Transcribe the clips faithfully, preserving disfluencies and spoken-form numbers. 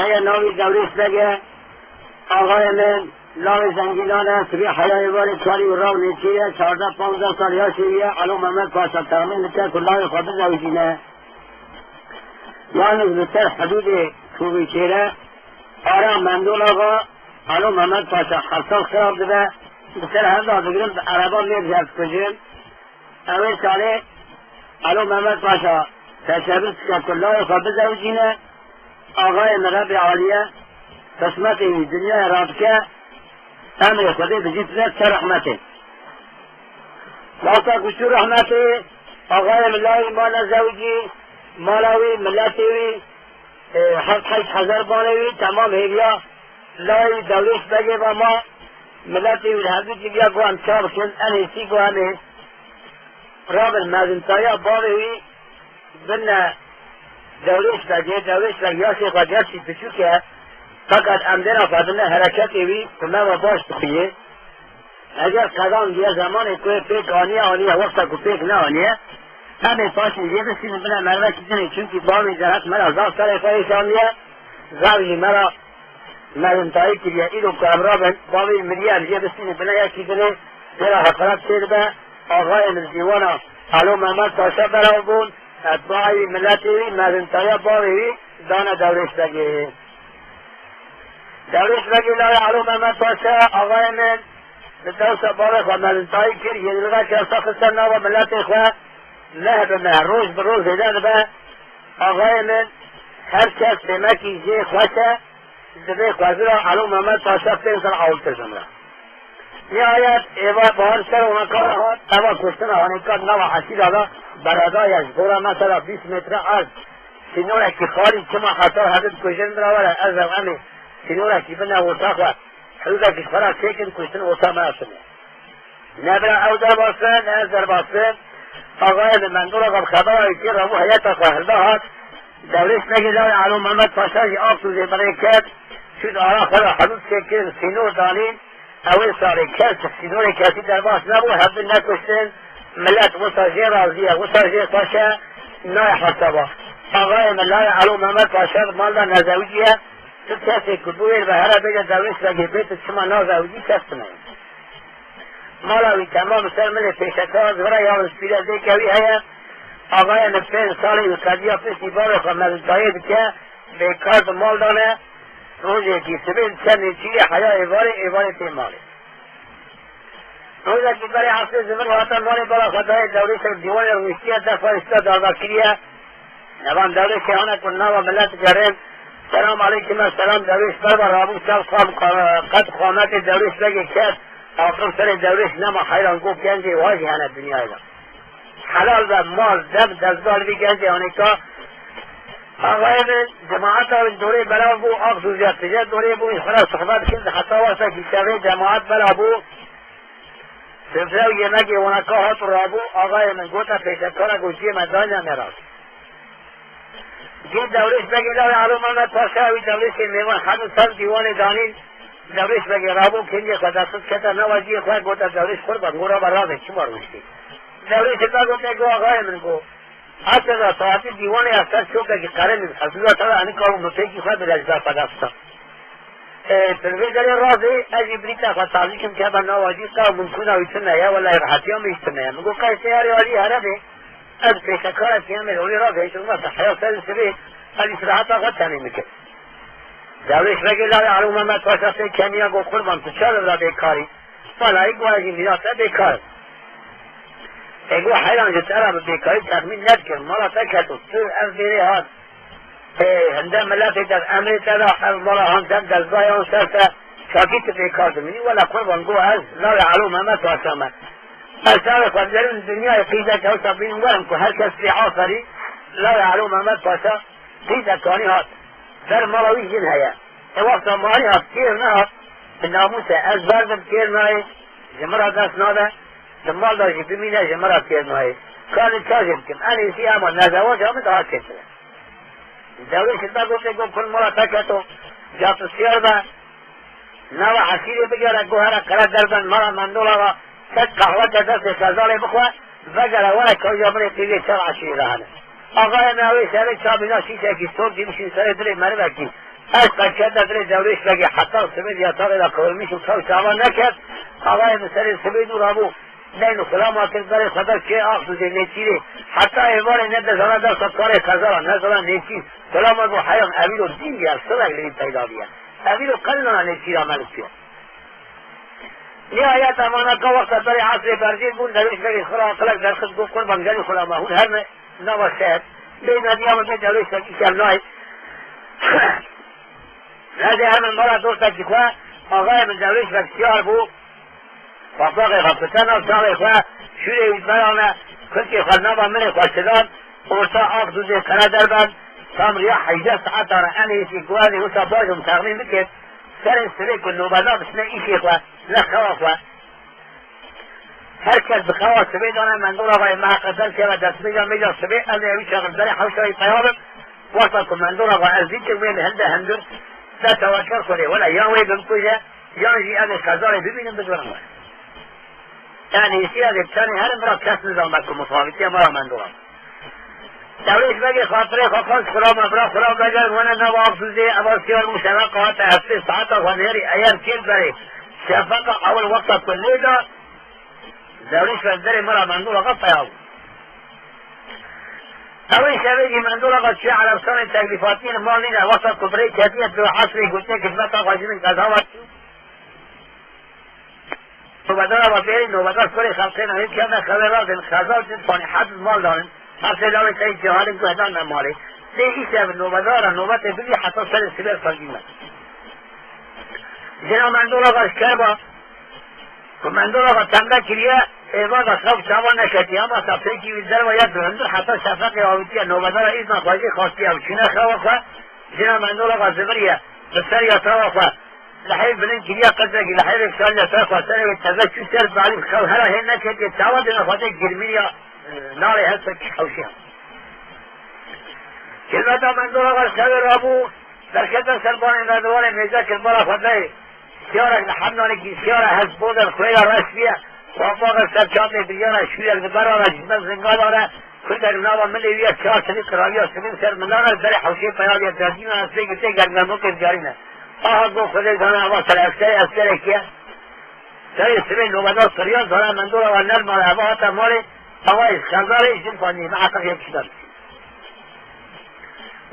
Heye navî Dewrêş Beg e. Axayê min, lawê zengînan e, sibê heyayê varê çarî û raw nêçî ye, çardeh panzdeh sal yaşê wî ye, Elo Mehmet Paşa texmîn dike ku lawê xwe bizewicîne. Yalnız li ser hidûdê Çûvîçêre, ara Mendol Axa, Elo Mehmet Paşa hesab xirab dibe, bi ser hev de digirin, bi ereba mêr jî hev dikujin. Ewê salê Elo Mehmet Paşa teşebbus dike ku lawê xwe bizewicîne, axayê min Rebê Alî ye, qismetê wî dinyayê radike, emrê Xwedê bi jî tine ser rehmetê. Wexta ku çû rehmetê, axayê min lawê wî ma nezewicî, mala wî, miletê wî, e, heft heşt hezar banê wî temam hêviya lawê wî Dewrêş Begê ve ma, miletê wî li hevdû civiya ku em ça bikin, en hêsî ku em ê rabin mezintaya bavê wî bine Dewrêş Begê. Dewrêş Beg yaşê xwe gerçî biçûk e, feqet em dêra xwe dine hereketê wî ku me ve baş dixuyê. Eger qedandiye zemanê ku pêk aniye, aniye, wexta ku pêk neaniye, em ê paşê jê bistînin bine mervekî dinê, çimkî bavê Cehet me re zaf serê xwe êşandiye, zaf jî me re mezintayî kiriye. Îro ku em rabin, bavê miriye, em jê bistînin bine yekî dinê, jê re heqaret çêdibe. Axayê min dîwana Elo Mehmet Paşa belav bûn, etbaê wî, miletê wî, mezintaya bavê wî dane Dewrêş Begê. Dewrêş Begê lawê Elo Mehmet Paşa, axayê min, li dewsa bavê xwe mezintayî kir, yê dilga kersa xiste nava miletê xwe, meh bi meh, roj bi roj zêde dibe. Axayê min, her kes demekî jê xweş e, divê xwezira Elo Mehmet Paşa pênc sal ewiltir jimre. Nihayet êva bahar ser honeka hat, eva kuştina honeka nava hesîra da bereda ye, ji bo re mesela bîst metre erd. Sînorekî xalî çima heta hevdî dikujin bira were, ez ew em ê sînorekî bine orta xwe. Hewdekî xwe re çêkin, kuştin orta me re çin e. Ne bira ew derbas be, ne ez derbas bim. Axayê min Mendol Axa bi xebera wî tê rabû heyeta xwe hilda hat. Dewrêş Begê lawê Elo Mehmet Paşa jî Aqtûzê birê ket. Çû di ara xwe de hidûd çêkirin, sînor danîn. Ewê salê kes sînorê kesî derbas nebû, hevdû nekuştin. Milet wisa jê razî ye, wisa jê xweş e, nayê hesaba. Axayê min lawê Elo Mehmet Paşa di mal de nezewicî ye. Tu kesê ku bi wê ve here bêje Dewrêş Begê bê, tu çima nazewicî, kes tune ye. Mala wî temam ser milê pêşeka zivira, yalnız pîrezêke wî heye. Axayê min pênc salê wî qediya piştî bavê xwe mezintayê dike, bêkar di mal de ne. Rojekî sibê diçe nêçîrê heya êvarê, êvarê tê malê. Rojekî berê esrê zivir hate malê bala xwe dayê Dewrêşek dîwanê rûniştiye, defa îşta darda kiriye. Evan Dewrêşê hane ku nava milet digerin. Selam aleykum, selam. Dewrêş berva rabû, çav xwe qet qametê Dewrêş Begê ket. Aqil serê Dewrêş nema heyran, got gencê wa jî hene dinyayê de. Helal be mal, dev, dezgal vî gencê hanêka. Axayê min, cemaeta wî dorê belav bû, ax dûziya tije dorê bû, xwe re sohbet kir, heta wextekî şevê cemaet belav bû. Sifre û yemegê waneka hat û rabû, axayê min gote pêşekara, got ciyê me dayne me re. Ciyê Dewrêş Begê lawê Elo Mehmet Paşa, wî Dewrêşê mêvan hemû ser dîwanê danîn. Dewrêş Begê rabû, kengê xwe destût kete nava ciyê xwe, gote Dewrêş qurban, gora be razê çima rûniştî. Dewrêşê Beg gote, go axayê min, go. Heta da saetî dîwanê ez ser çokekî qerenî, ez dûya te ve enika û mifêkî xwe bile ji ber xwe destûta. E, tu li vê derê razê, ez jî birî te xwe tazî kim, keve nava cî, qew mimkûna wî tune ye, welay rehetiya min jî tune ye. Min got, qey teyarê alî here bê, ez pêşekara tiyemê, olî razê, hiç olmazsa heya ser sibê, ez îstiraheta xwe tenê bikim. Dewrêş Begê lawê Elo Mehmet Paşa sê keniya, got, qurban, tu çawa li vira bêkarî? Welay, got, ez jî mîna te bêkar im. E, got, heyran, ji te re bi bêkarî texmîn nedikim, mala te keto, tu ev bêrê hat. Ê, hinde miletê te emrê te da, ev mala han dem dezgayan ser te, çakî tu bêkar dimînî, wela qurban, go ez lawê Elo Mehmet Paşa me. Ez lawê xwe digerim, dinyayê qîzek ewsa bîn werim ku her kes pê aferî, lawê Elo Mehmet Paşa qîzek kanî hat. Ber mala wî jin heye. E, wexta malî hat, kêr nehat, bi namûs e, ez berdim, kêr nayê, ji min re dest nade, di mal de jî bimîne, ji min re kêr nayê. Ka ez ê ça jê bikim? En êsî hema nezewaca min daha çêtir e. Dewrêşê me gotê, got, kul mala te keto, ca tu siyar be, nava esîrê bigere, got, here qere derben mala Mendol Axa, tek qehweke destê xezalê bixwe, vegere were kewca min ê qîzê çar esîrê re hene. Axayê me ew ê serê çavîna şîşekî sor dî bişîn serê dilê merivekî. Ez qeçete dilê Dewrêş Begê heta sibê di yatağê de qıvırmış û kew çava neket. Ağayê min serê sibê dû rabû. Deyn û xulama kir berê xwe da çê ax dûzê nêçîrê. Heta êvarê ne dizana dersa karê qezara, ne zana nêçîr. Xulama got heyan evîro dîn diye, sirek li wî peyda biye. Evîro qelnana nêçîra me li çiya. Nihayet emanaka wexta berê esrê berzîn bûn, Dewrêş Begê xwe ra aqilek derxist, got, "Qurban gelî xulama, hûn her ne nava şehir. Bê nadiya min bê Dewrêş Beg îşev nayê." Ez ê herim mala dostekî xwe, axayê min Dewrêş Beg siyar bû. Papaxê xwe kute nav çavê xwe, şûrê wî berane, xilkê xwe nava milê xwe şidan, orta ax dûzê qere derben, tam riya hejdeh saetane, em êsî guhedê wisa bajom texmîn bikin, serê sibê ku nobeda biçine îşê xwe, ne xewa xwe. Her kes bi xewa sibê dane, Mendor Axayê meheqe derkeve destmêja mêja sibê, ez ê wî çaxir berê hewşa wî peya bim. Wexta ku Mendor Axa ez dîtim wê li hinde hindir, de tewekel Xwedê, wela yan wê bimkuje, yan jî ez ê qezarê bibînim bigirim we. Yanî hîsî ez ê bi tenê herim, bira kes nizanbe ku mifavîtiya me ya Mendor Axa. Dewrêş Begê xatirê xwe xwest, xura me bira xura veger wene nava Aqdûzê, eva siyar bû şeveqa hate heftê saeta xwe nêrî eyer kêl berê. Şefeqa ewil wexta ku lê da, Dewrêş Beg derê mala Mendor Axa peya bû. Ewê şevê jî Mendor Axa çûye Erebstanê, teklîfatiyê li mal nîne, wexta ku birê ketiye tu esrê gotiye, "Xizmeta xwe jî min qeza ve." Nobedara ve bêrî nobedar kurê xelqê ne, hê kevne xewê razên, xezal cin panî hez mal danin, her sê lawê tey cehalin guhdan me malê. Lê îşev nobedara nobetê bibî heta serê sibê xelkî me. Jina Mendor Axa ji Kerba, ku Mendor Axa tembe kiriye, êvaza xew çavan neketiye, ama ta pêkî wî derva ya duhundir heta şefeqê avitiye, nobedara îzna xwe jê xastiye û çûne xewa xwe, jina Mendor Axa ziviriye, bi ser yatawa xwe, lehê bilind kiriye qedrekî, lehê vê şaliye ser xwe, serê wê teze çû ser balî xew hera hê neketiye, çawa dêne xwe tê girmî ya, e, nalê hestek hewşiya. Kilmeta Mendor Axa xewê rabû, derkete ser banê merdivanê mêze kir bala xwe dayê. Siyarek li hemdanekî siyara hest boder xwêra reş biye. Xwafaxe ser çandê biryara şûyek li berane ji me zinga dane. Kurdek nava milê wî ye çar sinî qiraviya sinî ser milane li berê hewşê peya diye derdîna ez pê girtê gergemokê dicarîne. Aha go Xwedê zana eva ser eskerê eskerekî ye. Serê sibê nobedar siriya zana Mendor Axa ner male eva hate malê. Ava ez xezarê jin panî me heqeq yek kişidan.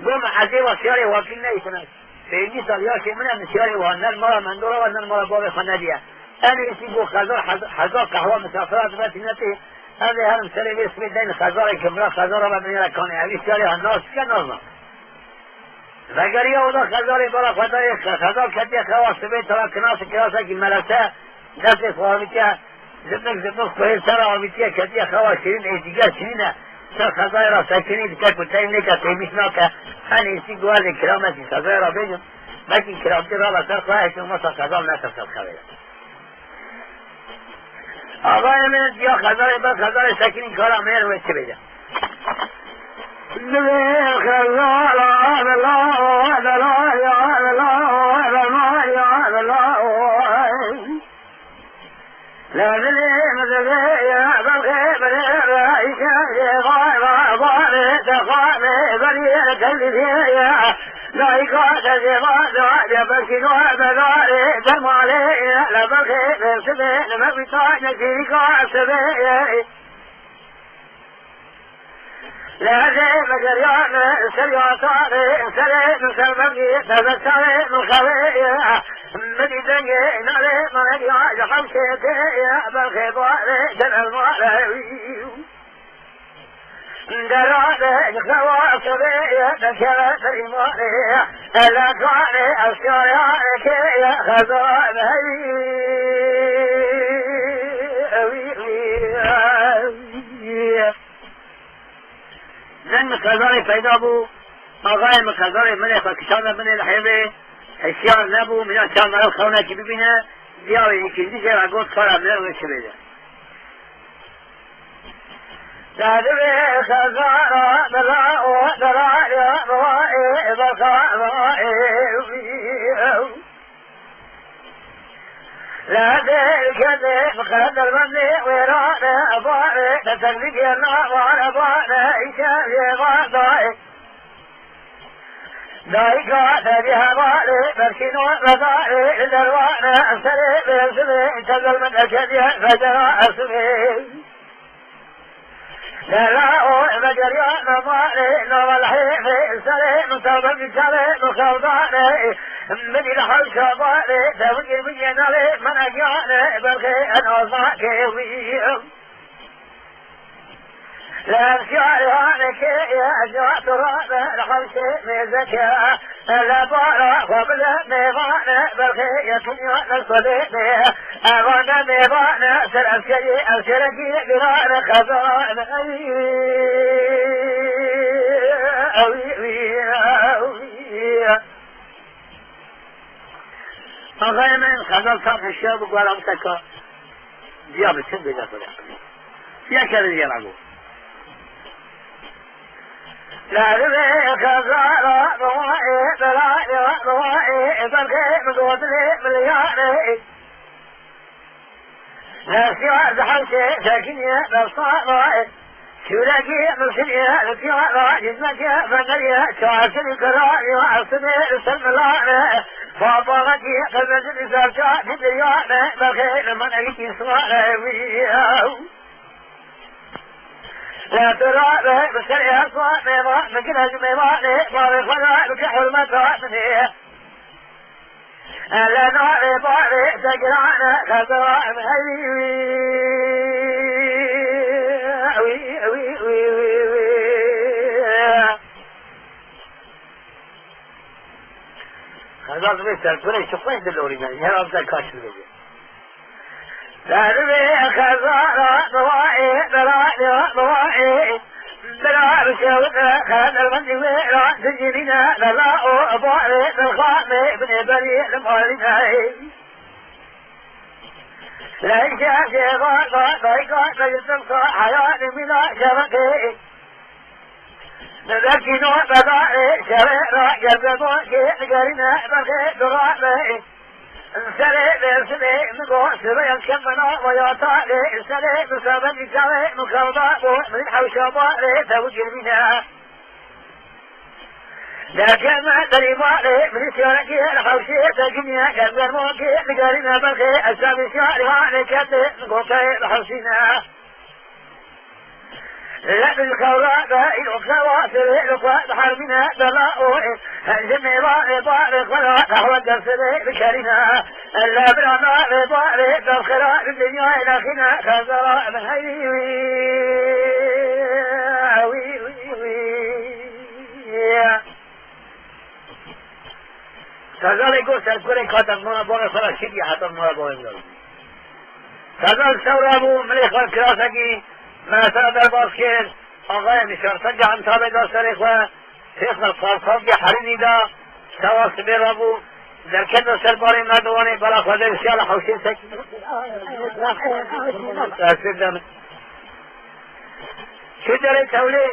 Go me ez ê va siyarê wakî neytine. Pêncî sal yaşê min e, min şiyarê wiha ner mala Mendor Axa, ner mala bavê xwe nediye. Em ê îsî bo xezar, hez-, hezar qehwa misafira dibe tîne tê. Ez ê herim serê vê sibê deyn xezarê ke mira xezara me binêre kanê. Evî şiyarê ha nas bike, nas na. Vegeriya oda xezarê bala xwe dayê xe-, xezar ketiye xewa sibê tera kinasê kirasekî melese. Destê xwe avîtiye, zimik zimik xwehê ser avîtiye, ketiye xewa şirîn, ê dîger şirîn e. Ser xezayê ra sekinî dike ku tey nêke, têmîş nake. Henî îsî guherdê kiramekî xezayê ra bêjim, belkî kiramtî rabe ser xwe, hêşin masa xezal neke ser xewê. Axayê min diya xezayê ber xezayê sekinî kara mêr wê çi bêje. Divê xezala dela, dela, ya dela, dela, ya dela. Lezlê mizlê ya belxê birê re, îşev ê var var barê, te xanê beriyê teklifê ya. Dayka te zê var da, ya belkî no bedarê, dermalê ya, le belxê sibê, ne mevîta, ne zîrîka sibê. Lehezê me geriyane, ser yatane, serê min ser mevî, tezektarê min xewê, min dî dengê nalê min ya, ji hewşê tê, belxê barê, gel elmale. Derane, ji xewa sibê, dekeve ser îmanê, ele kane, eşkare, kê, xezan, hey. Deng min xezalê peyda bû, axayê min xezalê min ê xwe kişande binê lihêvê, hişyar nebû, mîna çav meriv xewnekî bibîne, diya wê îkindî jê re got, "Xwara min wê çi bêje." Te divê xezara dila û dila ya ê berxana ê. Lê dêrketê bi qere derbendê wêrane, barê te servîkê navane, barê îşevê vardayê. Dayika te bi hevalê, berkîno medarê, li derwane serê bêzimê, tezel min ekediye, fecera esmê. Dera o vegeriya me malê, nava lehêfê, serê min tabe bi çavê min xevdane, min î li hewşa balê, te min gir min yê nalê, min egiyane, berxê en azakê wî. Lê şarê hanekê ye, ca tu rabe, li hewşê mêzeke, le bara xwe bide mêvane, berxê yekiniya li sodê bê. Evan ne mêvane, ser eskerî, eskerekî girane, xezan. Ewî, ewî, ewî. Axayê min, xezal tam eşya bi guhera wisa ka diya bi çi bêda xwe de. Ya şerê diya nago. Lerivê xezala rovayê, belayê rovayê, berxê min gotinê milyarê. Nesiyar di hewşê sekiniye destana, şûrekî misiniye li tiyana, hizmetiye feneriye, çarşirî kararî, esibê li ser milane, babaxekî qirmizî li serça, di diryane, berxê li menegî kîsmane wî. Lê tu rabe, bi serê heswa mêva, min gire ji mêvanê, bavê xwe da, bike hurmeta min ê. Ele navê barê te girane, xezal heyî wî, wî, wî, wî, wî, wî. Xezal divê serkurê çi xweş dilorîne, her hafta kaç dibêje. Dervê xezala duayê, beralê duayê, bira bişewite, xezer min wê ra dijînîne, bela û barê dilxamê, binê berî li malîne. Leyşe jêva da, dayka, dayka, heyalê mîna şevqê. Dibekîno bedarê şerê ra, gerdebokê digerîne berxê durabe. Serê bêrsimê min got, sibê em kem bena ve ya talê, serê misabetî çavê min xewda bo, min hewşa barê te û girmîne. Derkeme derî barê, min siyareke li hewşê te giniye, gerdebokê digerîne berxê, esabî siyarê hanê kete, min gotayê li hewşîne. Lebin xewra da îro xewa sirê li xwe diherbîne bela û ji mêvanê barê xwe ra qehwe dersirê bikerîne. Lebirana rê barê devxira li dinyayê nexîne xezera min heyî wî, wî, wî, wî. Xezalê got, serkurê ka te mala bavê xwe ra çi bî heta mala bavê min ra bî. Xezal sewra bû, milê xwe kirasekî, me ser derbas kir, axayê min şerteke entabê da serê xwe, pê xwe qavqavkê herînî da, sewa sibê rabû, derkete ser barê merdiwanê, bela xwe de şiya li hewşê sekî. Tesîr de min. Çi derê tewlê?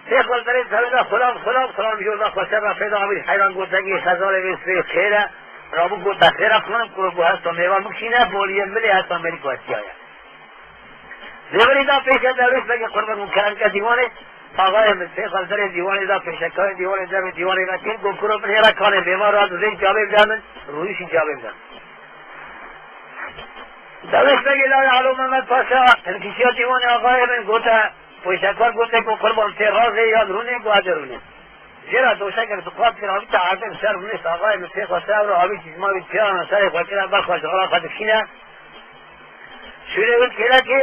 Pêxwe derê tevêda xulam, xulam, xulam, jor da xwe ser ra pêda avî heyran gotekî xezalê vê sibê xêr e. Rabû gote xêr e, xulam, kuro bû hesta mêva bikişîne, boliyê milê hesta mêrî ku hestiyaye. Lêverî da pêşe dewrêş veke qurban û keremke dîwanê, axayê min pêxwe derê dîwanê da pêşekarê dîwanê devê dîwanê vekir, got kuro min hêra kanê mêva ra dizên cavê bide min, rûyişî cavê bide min. Dewêş veke layê Alo Mehmet Paşa, hilkişiya dîwanê axayê min gote, Pêşekar gote ku qurban tê razê yan rûnê, ku hade rûnê. Jê re doşekek diqat kir, avî te erdê bi ser rûnê, axayê min pê xwe ser re avî çîzma wî piyana serê xwe kire, ber xwe ji xira xwe dikişîne. Şûrê wî kêlekê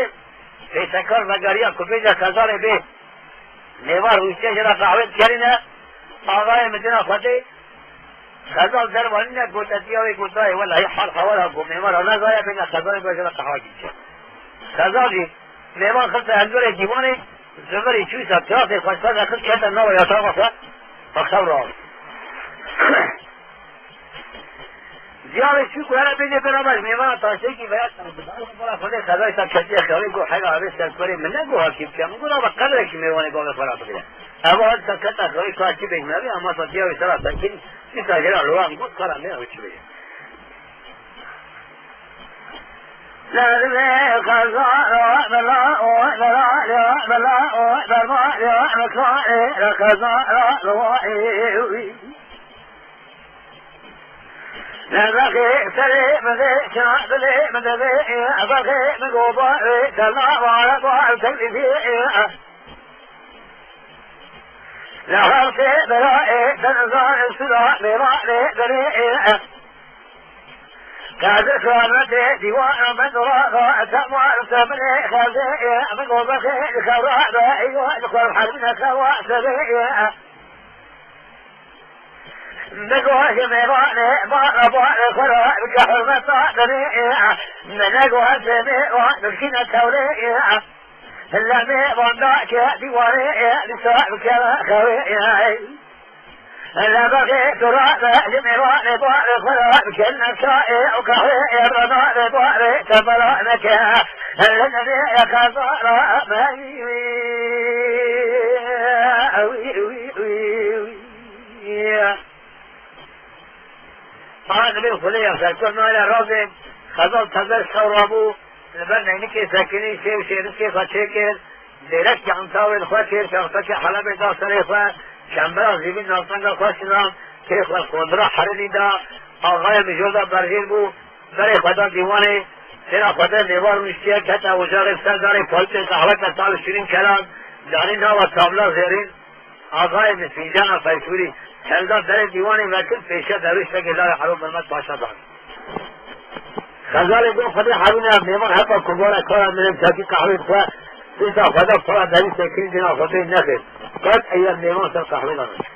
pêşekar vegeriya ku bêje xezalê bê. Mêvar rûniştiye jê re qehwê dikerîne. Axayê min dina xwe tê. Xezal dervanîne gote diya wê, got dayê, welahî hal hewala ku mêvar nezaye bêne xezalê bêje re qehwa kî diçe. Xezal jî Mêvan xiste hundirê dîwanê, zivirî çû ser, tirasê xwe ser de xist kete nava yataxa xwe, xew ra. Diyarê çû ku here bêjê bira baş mêvana taştekî veya bira xwedê xezay ta ketiye xewê, got hega avê ser kurê min ne, got hakî bike min, got raba qedrekî mêvanê bavê xwe ra bigire. Eva heta kete xewê ka çi bêj me bê, ama ta diyarê sera sekin, çi ta jira lowan got kara me ew çi bêje. Nervê xezara bela o, bela ya, bela o, bela ya, bela ya, xezara bela e. Nebexê serê min dê, çina dilê min dibê, bexê min go barê, tela ware bar teklîfê. Li her tê birayê, deniza suda mêvanê birê. Kadir xanetê dîwana min dora, temar seminê xezê, min go bexê xewra be, yo li xwe herbine xewa serê. Min go ji mêvanê, mala barê xwe re bike hurmeta dilê. Min go ji mêvan bikîne tewrê. Lê mêvan dake dîwarê, dîsa bikeve xewê. Lê bexê tu rabe, ji mêvanê barê xwe re bikene çayê û qehwê. Redarê barê te bela neke, li nivê xezara me. Ana divê xulê ya serkeftin nayê razê, Xezal teber şew rabû, li ber neynikê sekinî, şêw şêrikê xwe çêkir, zêrekî entawê li xwe kir, şewtekê Helebê da serê xwe, çembera zîvîn navtenga xwe şinan, kê xwe qondira herêdî da, axayê mijûl da berjêr bû, berê xwe da dîwanê, têra xwe de mêvar rûniştiye, kete ocaxê ser darê palîtê qehweke tal şirîn kelan, danî nava tabla zêrîn, Axayê min fîncana feyfûrî, helda berê dîwanê vekir, pêşiya derwêş vekir lavê Elo Mehmet Paşa dan. Xezalê got, Xwedê herûne, mêvan heta kurbana kara min im, takî qehwê xwe, pêta xwe da pira derî sekirî dina xwe bê nexêr. Qet eya mêvan ser qehwê da naçe.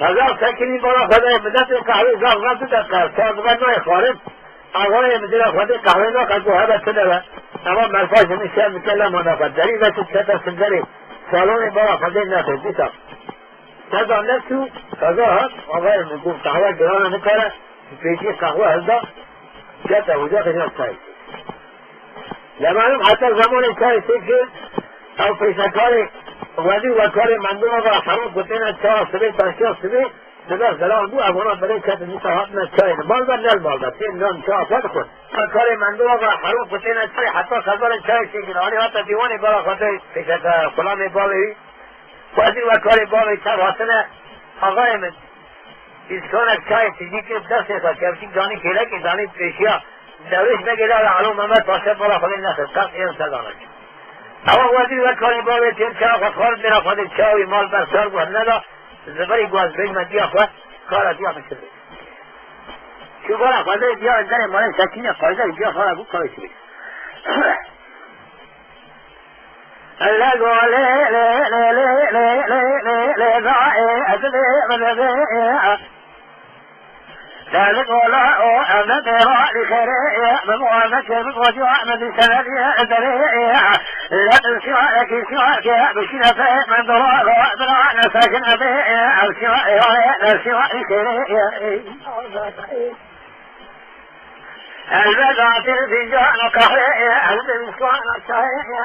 Xezal sekirî bala xwe dayê min, destê qehwê zaf zaf bide qer, ta dibe nayê xwarin. Axayê min dira xwedê qehwê nake, got, hebe tune be. Ema merfa ji min şer dike, lema nake. Derî ve tu kete sinderê salonê, bala xwedê nexê, dîsa. Te da neçû, Xezal hat, axayê min got, qehwe girana nikare, pêşî qehwe hilda, kete ocaxê, çay. Lê malum heta zemanê çayê têkir, ew pêşekarê wezîr wekarê mendûra ve hemû gotêne çawa sibê, taştiya sibê, dibe zelal bû, ev wana berê ketin dîsa hatine çayê. Li mal de, ne li mal de, tên nan çawa xwe dixwin. Wekarê mendûra ve hemû gotêne çayê, heta Xezalê çayê têkir. Anî hate dîwanê bala xwe de pêşeke xulamê bavê wî. Wezîr wekarê bavê çav hatine, axayê min. Îskanek çayê tijî kir destê xwe, kevşîk danî kêlekê, danî pêşiya derwêş vekê lavê Elo Mehmet Paşa, bala xwedê nexir, qet êyan ser da naçe. Ewa wezîr wekarê bavê tên çawa xwe xwarin, bêra xwedê çawa wî mal ber sar bû, hemne da, zivirî got, ez bêjime diya xwe, kara diya min çi be. Çû bala xwedê diya derê malê sekîne, qayde diya xwe bû, kara çi be. Lê go lê, lê, lê, lê, lê, lê, lê, lê, da, ê, ez lê, min lê, ê. Lê go la, o, ez lê, lê, ra, lê, xêrê, ê, min go, ez lê, min go, ciwa, min lê, sene, lê, ez lê, ê. Lê min siwa, ê, kî siwa, kê, bişîne, fê, min do, ra, ra, min, ra, ne, sekin, ê, ê, ez siwa, ê, ra, ê, ne, siwa, ê, xêrê, ê, ê. Elbet atir fincana qehweyê, elbet wiswana çayê.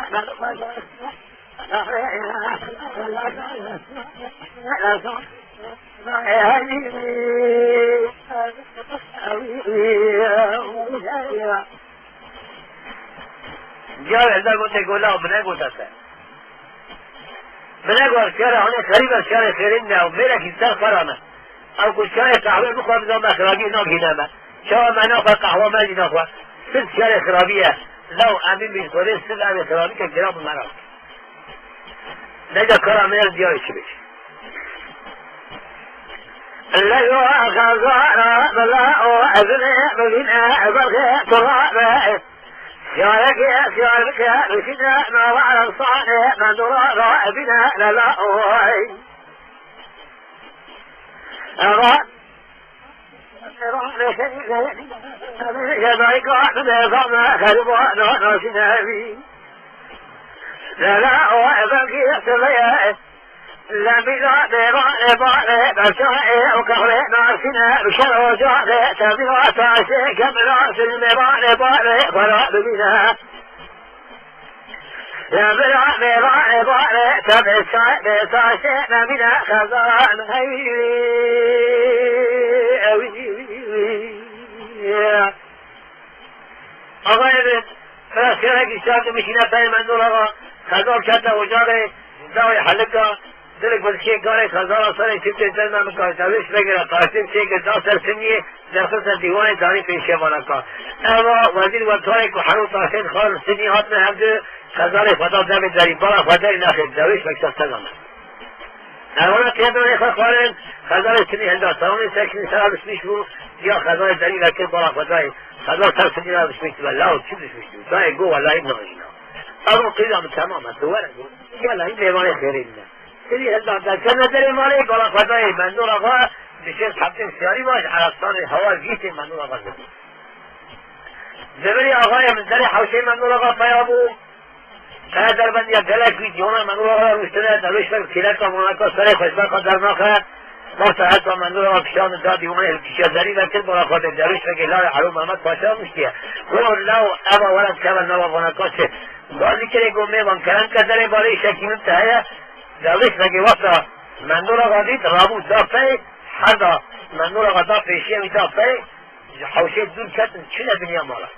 Carê da gote gola, bine gote te. Bine got, şere hane xerîbe, şere xêrîn ne, mêrekî ser xwe rane. Ew ku çayê qehwe bixwe, biza me xirabiyê nagihîne me. Çawa me naxwe, qehwa me jî naxwe. Sirf çayê xirabî ye. Law emîn bî xwedê, sirf evê xirabî ke gira bi me re. Neyda kara me ez diyarê çi bêj. Leyo xezara bila o ezine bivîne belge turabe. Şareke, şareke, bişine nava efsane, mendura da bine lala oy. Eva. Lala o, eva ki seveye. Lemîna dêvanê barê berçavê û qehwê nasîne, bi şer ocaxê tevîna taşê kemina silmê barê barê xwe ra bibîne. Lemîna dêvanê barê tevê çayê taşê nemîne xezan heyî. Axayê min, bira şêrekî şer dimişîne peyê mendûr axa, Xezal kete ocaxê, dawê helika, Dilê ku dişê karê xezala serê çiftê derme min kar dewêş vegire, taştê çêkir da ser siniyê, derxiste dîwanê danî pêşiya vanaka. Eva wezîr wetarê ku hero taştê dixwarin sinî hatine hevdu, xezalê xwe da devê derî, bala xwe derî nexê, dewêş vekta sega me. Erwana têdanê xwe xwarin, xezalê sinî hilda, salonê sekinî ser alişmîş bû, ya xezalê derî vekir, bala xwe dayê. Xezal ser sinî alişmîş dibe, law çi dişmîş dibe? Dayê go welahî nayîna. Ev qîza min temam e, tu were go. Welahî mêvanê xêrê min e. Sirî hilda derkevne derê malê, bala xwe dayê Mendor Axa, dişên heptên siyarî baş, Eraslanê hewa vîtê Mendor Axa zibir. Zivirî axayê min derê hewşê Mendor Axa peya bû. Qaya derbendiya gelek wî dîwana Mendor Axa rûştine, derwêş vek kêleka manaka serê xweşbeka dernaxe. Wexta heta Mendor Axa kişan da dîwanê hilkişiya zerî vekir, bala xwe dê derwêş vekê layê Elo Mehmet Paşa rûştiye. Go law eva were keve nava vanaka çi. Gazî kirê go mêvan kerem ke derê balê îşekî min te heye. Derwêş vekê wexta Mendor Axa dît, rabû da pey, herda Mendor Axa da pêşiya wî da pey, ji hewşê dûr ketin çine biniya mala.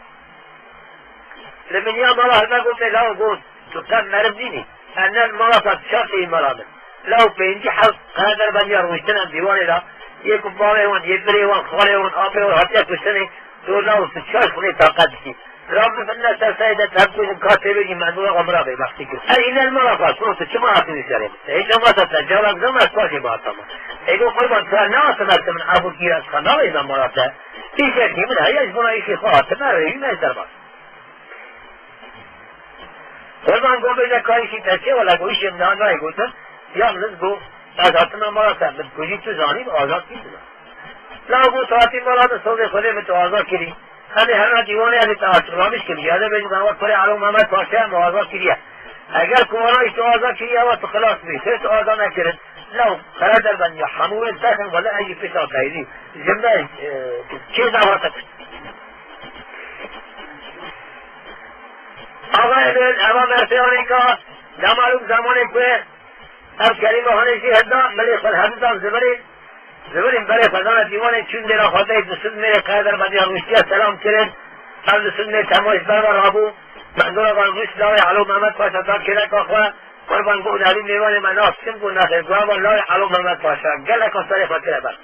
Li biniya mala hilme gotê law got, tu qet meriv nînî. Ene mala te çar têyî mala min. Law pêncî heft qaya derbendiya rûştine dîwanê de, yê ku bavê wan, yê birê wan, xalê wan, apê wan hatiye kuştinê, tu law tu çar xwînê taqet dikî. Rab bi finne ser serê de tevkujin ka têbêjî Mendor Axa min ra bêbextî kir. Her îne li mala xwe, kuro tu çima hatî wî serê min? Te hêja masa te, cawek zana ez paşê bihatama. Ê go qurban, tu her nehatime, tu min efû kî ez xwe navêjime mala te. Îşekî min heye, ji bona îşê xwe hatime, rêwî me ji derbas. Qurban go bêje ka îşî te çê, wela go îşê min niha nayê gotin. Yalniz go ez hatime mala te, min kujî tu zanî, azad kî tu. Law go tu hatî mala min, sozê Xwedê min tu azad kirî. Em ê hemra dîwanê ez ê te açıklamış kirî. Ez ê bêjim, ewa kurê Elo Mehmet Paşa ye, min azad kiriye. Eger ku wana îşte azad kiriye, ewa tu xilas bî. Sê tu azad nekirin. Law, qere derben ya, hemû wê derxin, wele ez jî pêşa dayî. Ji me, e, kê dawata kir. Axayê min, eva mersiyanê ka, dema lûk zemanê ku ev kerîma hanê jî heda, milê xwe hevdan zivirê, zivirên berê xwe dane dîwanê, çûn dêra xwe deyê, du sed mêrê qaya derbendiya rûştiye selam kirin. Ev du sed mêr tema ji ber ve rabû. Mendor Axa rûşt lawê Elo Mehmet Paşa da kêleka xwe. Qurban go, navî mêvanê me nas kim go, nexêr, go eva lawê Elo Mehmet Paşa. Geleka serê xwe kire ber.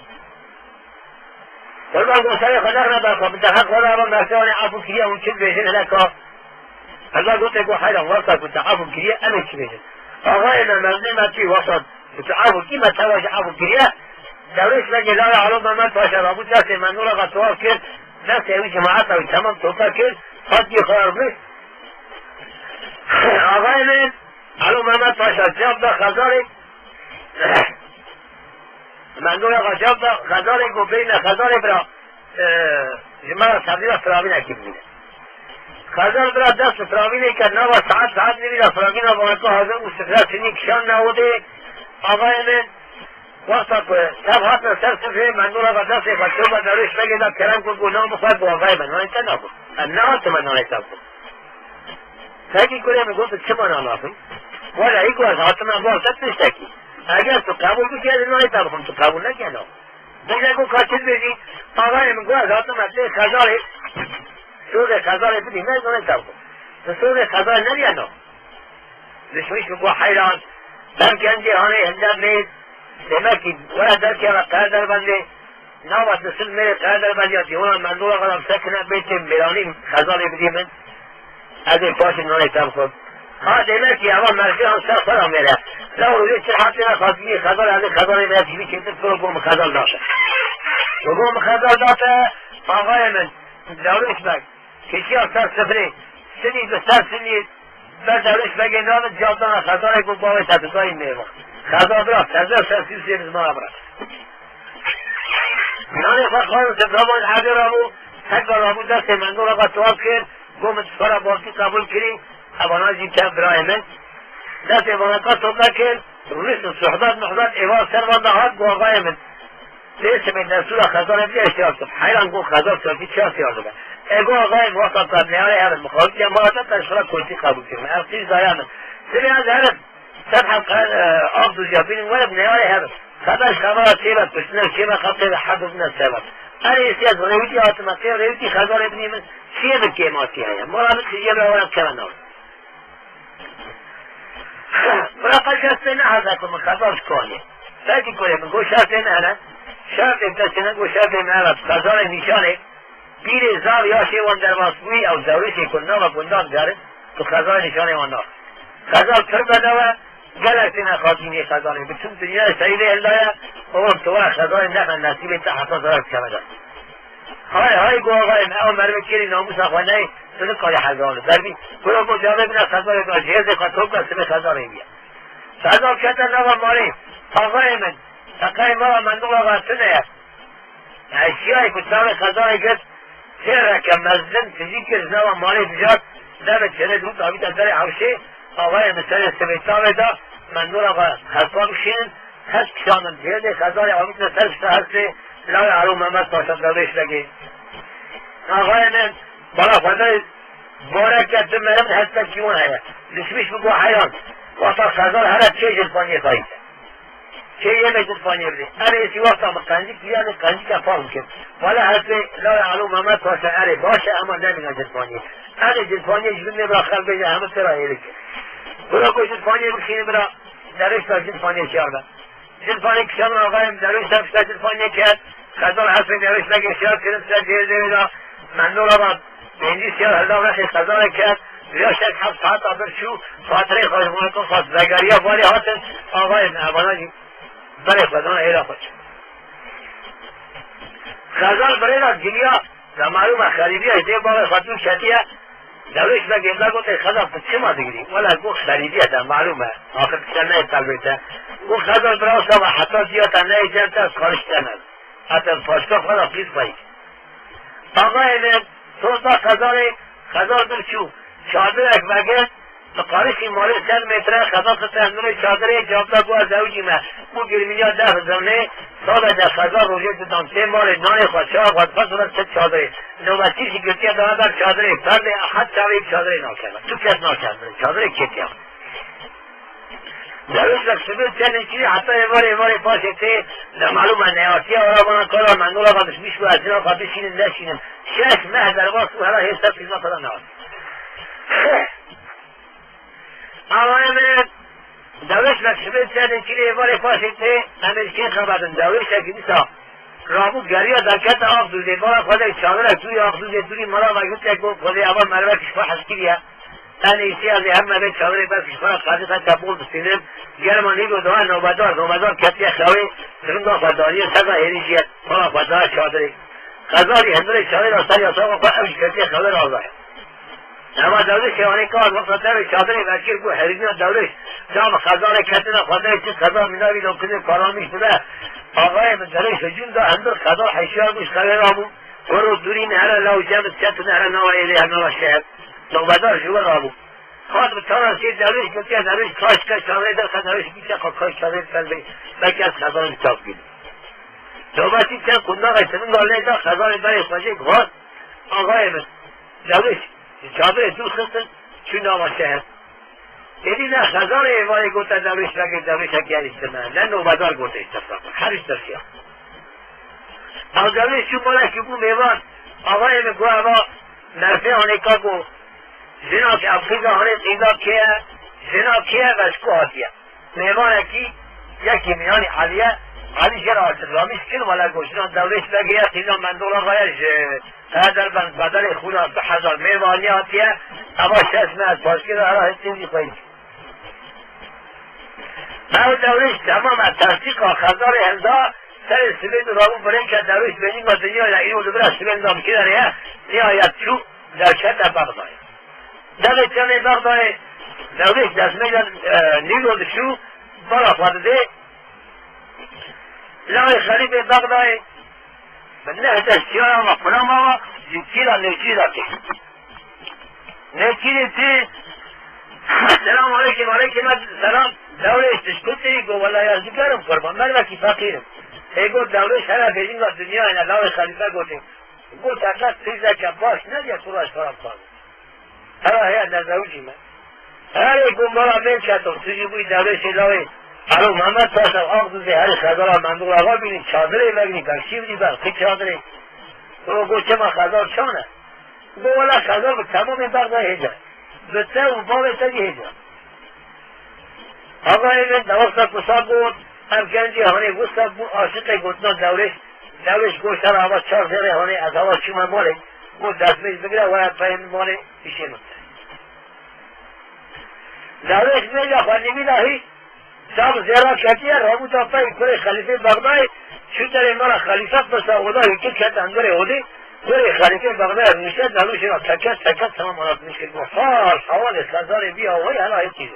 Qurban go, serê xwe nexne ber xwe, bi derheq xwe de eva mersiyanê efû kiriye, hûn çi dibêjin hileka. Heza gote ku heyran, wexta ku te efû kiriye, em ê çi bêjin? Axayê me, mezlê me tî, wexta ku tu efû kî, me tewa jî efû kiriye. Dewrêş vegê lawê Elo Mehmet Paşa rabû destê Mendor Axa tewav kir, destê wî cemaeta wî temam tope kir, hat yê xwe rûnişt. Axayê min, Elo Mehmet Paşa cevap da xezalê, Mendor Axa cevap da xezalê, got beyne xezalê bira, e, ji me re tevlîra firavînekî bimîne. Xezal bira dest bi firavînê kir, nava saet, saet nivî de firavîna vanaka hazir bû, sifre sinî kişan newidê, axayê min, wexta ku tev hatine ser sifrê, Mendor Axa destê xwe çû be derwêş vegê de kerem kir, got, "Namê xwe bi axayê min, nanê te naxwim. Em nehatime nanê te bixwin." Fekî kurê min got, "Çima nanafin?" Wele, î ku ez hatime bar te tiştekî. Eger tu qebûl bikî, ez ê nanê te bixwim, tu qebûl nekî, ez naxwim. Bêje ku ka çi dibêjî, axayê min got, "Ez hatime tê xezalê, sozê xezalê bidî me, ez nanê te bixwim. Tu sozê xezalê nediye na?" Dişmîş min got, "Heyran, ev gencê hanê hinde mêz, demekî were derkeve qaya derbendê, nava disin mêrê qaya derbendiya dîwana Mendor Axa de sekine, bê tê mêranî xezalê bidî min. Ez ê paşê nanê te bixwim." Ha, demek ki eva merdiyan ser xwe ra mêre. Law rûyê çi hatine xwazî xezal, ez ê xezalê me civî çêtir kiro, go min xezal date. Go min xezal date, axayê min, Dewrêş Beg, kişiya ser sifrê, sinî bi ser sinî, ber Dewrêş Begê navin, cevap dana xezalê, go bavê te didayî mêvan. Xezal bira, teze ser sî sê bizmana bira. Nanê xwe xwarin, sifra van erdê rabû, heta rabû destê Mendor Axa tewav kir, got, "Min tu xwe re bavkî qebûl kirî, evana jî tev birayê min." Destê vanaka tope kir, rûniştin, sohbet muhbet, êvar ser van de hat, got, "Axayê min, lê simê destûra xezalê bide, ez têya dikim." Heyran, got, "Xezal serkî çiya têya dibe?" E, got, "Axayê min, wexta te neyarê hev in, mixabitiye mala te, te ji xwe re kotî qebûl kirine. Ev tîj daya min. Sibê ez herim." Sedha qe-, e, av dûziya bînin were bi neyarê hev in. Xeber xebera çêbe kuştine û çêbe xebtê ve herd bine sebeb. Erê, êsî ez rêwîtî hatime, tê rêwîtî xezalê binî min, çiyê min kêmasî heye. Mala min xîjiye bira were bikeve nav. Bira qey kes pê neheze ku min Xezal şikaniye. Belkî kurê min got şertê me hene. Şertê destê min got şertê me hene. Xezalê nîşanê pîrê zav ya şê wan derbas bûyî ew dewrêşê ku nava gundan digerin, tu Xezalê nîşanê wan nas. Xezal pir bedew e, gelek têne xatînê Xezalê. Bi tüm dinyayê seyîdê hildaye, oğlum tu were Xezalê nexwe nesîbê te heta zara dikeve dest. Hay hay got axayê min, ew merivê kêrî namûsa xwe neyê, tu nikarî Xezalê derbî. Kuro got cavê bine Xezalê ka jêrdê xwe top ke sibê Xezalê bîye. Xezal kete nava malê, axayê min, teqeyê mala Mendû Axa tune ye. Eşyayê ku çavê Xezalê girt, têreke mezin tijî kir, ji nava malê bijart, devê çêrê dûr davîte berê hewşê, axayê min serê sibê çavê da, Mendû Axa hespa bişînin, hes kişandin, cêdê Xezalê avîtine ser pişta hestê, lawê Ero Mehmet Paşa Dewrêş Begê. Axayê min, bala Xwedayê bareke tu meriv hestekî wan heye. Dişmiş bi got heyran. Wexta Xezal here çê Cilfaniyê xayîte. Çê yê me Cilfaniyê bidê. Erê êsî wexta min qencik diya, min qencike fam kir. Wele hespê lawê Elo Mehmet Paşa erê baş e, hema nemîne Cilfaniyê. Erê Cilfaniyê ji bin nêbira xelk bêje hemû tira hêlik. Bira ku Cilfaniyê bişînin bira, derêşta Cilfaniyê şiyar be. Cilfanê kişandin axayê min, derûn ser pişta Cilfanê ket. Xezal hespê derûn şina geşiya kirin ser cihê zêwê da. Mendû Axa pêncî siyar hilda vexê Xezalê ket. Riya şek heft saeta bir çû, fatirê xwe ji xwe xwest. Vegeriya valê hatin, axayê min, evana jî berê xwe dana hêla xwe çû. Xezal birêna giliya, da malûm e xerîbiya ji dê bavê xwe dûr ketiye. Dewrêş Begê me gotê, Xezal, tu çima digirî? Wele got, xerîbî ye te, malûm e. Axir tu te neyê qelbê te. Got, Xezal, bira wisa me heta diya te neyê cem te, ez qarîş te me. Heta ez paşka xwe de qîz xwe yî. Axayê min, toz da Xezalê, Xezal bir çû. Çadirek vegirt, bi qarîşî malê sed metre, Xezal xiste hundirê çadirê, cavda got, ez ewicî me. Û girmîniya deh zirnê, Sade de Xezal rojê didan tê malê, nanê xwe, çaya xwe dixwest, rûnet ser çadirê. Nobetî jî girtiye dana ber çadirê, perdê, ehed çavê çadirê nakeve. Tu kes nakeve, çadirê ketiya. Dewêş Beg sibê tenê çî heta êvarê, êvarê paşê tê, ne malûm e neyatiye, ora bana kara, Mendû Axa dişmiş bû, ez jina xwe bişînim, neşînim. Şeş meh derbas bû, hela hêşta pîzma xwe de nehat. Awayê min, Dewêş Beg sibê tenê çî êvarê paşê tê, em ê kê xeberdin. Dewêşekî dîsa rabû geriya derkete Axdûzê, bala xwe de çadirek dûrî Axdûzê, dûrî mala vegirtê ku Xwedê eva merivek ji xwe hez kiriye. Tenê îsê ez ê her mevê çadirê ber ji xwe re qadî qete bol distînim. Germa nîro daha nobedar, nobedar ketiye xewê, siringa xwe daniye sega hêrî jî ye, bala xwe daha çadirê. Xezalî hundirê çadirê ser yasa xwe, ew jî ketiye xewê re azay. Ema Dewrêşê anê kar wexta devê çadirê vekir bû herîniya Dewrêş. Çav Xezalê ketine xwedê çi Xezal mîna vî lokizê karanmîş dibe. Axayê min Dewrêş hicûm da hundir Xezal heşiyar bû ji xewê rabû. Wero dûrî nehre law cem diket û nehre nawa êlê her nava şeher. Nobedar ji we rabû. Hat bi tara sê Dewrêş gotiye Dewrêş kaş ke çadirê derxe Dewrêş bîte xwe kaş çadirê ser bê. Belkî ez Xezalê bi çav bînim. Nobetî çend qundaxê siringa lê da Xezalê berê xwe jê guhast. Axayê min. Dewrêş, ji çadirê dûr xistin, çû nava şeher. Êdî ne Xezalê êvarê gote Dewrêş Begê, Dewrêşekî herî tune, ne nobedar gote îşte, her îşte siya. Ew Dewrêş çû balekî bû mêvan, axayê min got, eva merfê anêka ku, jina ki ev qîza hanê qîza kê ye, jina kê ye ve ji ku hatiye. Mêvanekî yekî min, yanî Elî ye, Elî jê re hatırlamış kir, wele got, jina Dewrêş Begê ye, qîza Mendû Axa ye, ji Derbent bedelê xwîna du hezar mêvanî hatiye, eva şeş meh paşkê de hera hêstên jî xweyî. Ew Dewrêş temam e, tersîqa Xezalê hilda, serê sibê de rabû birêke Dewrêş bêjî me dinya ye, îro li vira sibê de bikire ye, nihayet çû derkete Bexdayê. Devê çemê Bexdayê, Dewrêş destmêja, e, Nîlo diçû, bala xwe didê, lawê xelîfê Bexdayê, bi neh dest çiyaya me, qulama me, ji kîra nêçîrî de tê. Nêçîrî tê, selam aleykum, aleykum selam, Dewrêş tu ji ku tê? Got, wela ez digerim qurban, mervekî feqîr im. Ê got, Dewrêş here bêjinga dinyayê ne, lawê xelîfe gotê. Got, eqet qîzeke baş nediye tu re ji xwe re bixwazim. Hera heye, nezewicî me. Herê ku mala mêr keto, tu jî bûyî Dewrêşê lawê Elo Mehmet Paşa, Axduzê herî Xezala Mendû Axa bînî, çadirê veginî, berkî bidî ber, qî çadirê. Ro got, çima Xezal çan e? Got, wela Xezal bi temamê Bexdayê hêja. Bi te û bavê te jî hêja. Avayê min di wexta ku sa got, ev gencê hanê wisa bû aşiqê gotina Dewrêş. Dewrêş got, "Her ava çar zêrê hanê ez ava çûme malê." Got, "Destmêj bigire, were peyên malê, îşê min." Dewrêş mêja xwe nîvî dahî, çav zêra ketiye, rabû da pey kurê Xelîfê Bexdayê, çû derê mala Xelîfe, pirsa oda hûtî ket enderê odê, kurê Xelîfê Bexdayê rûnişte, Dewrêşê ra teket teket tamam anlatmış kir. Got, "Hal, hawalê xezarê bî awayî hela hêtî."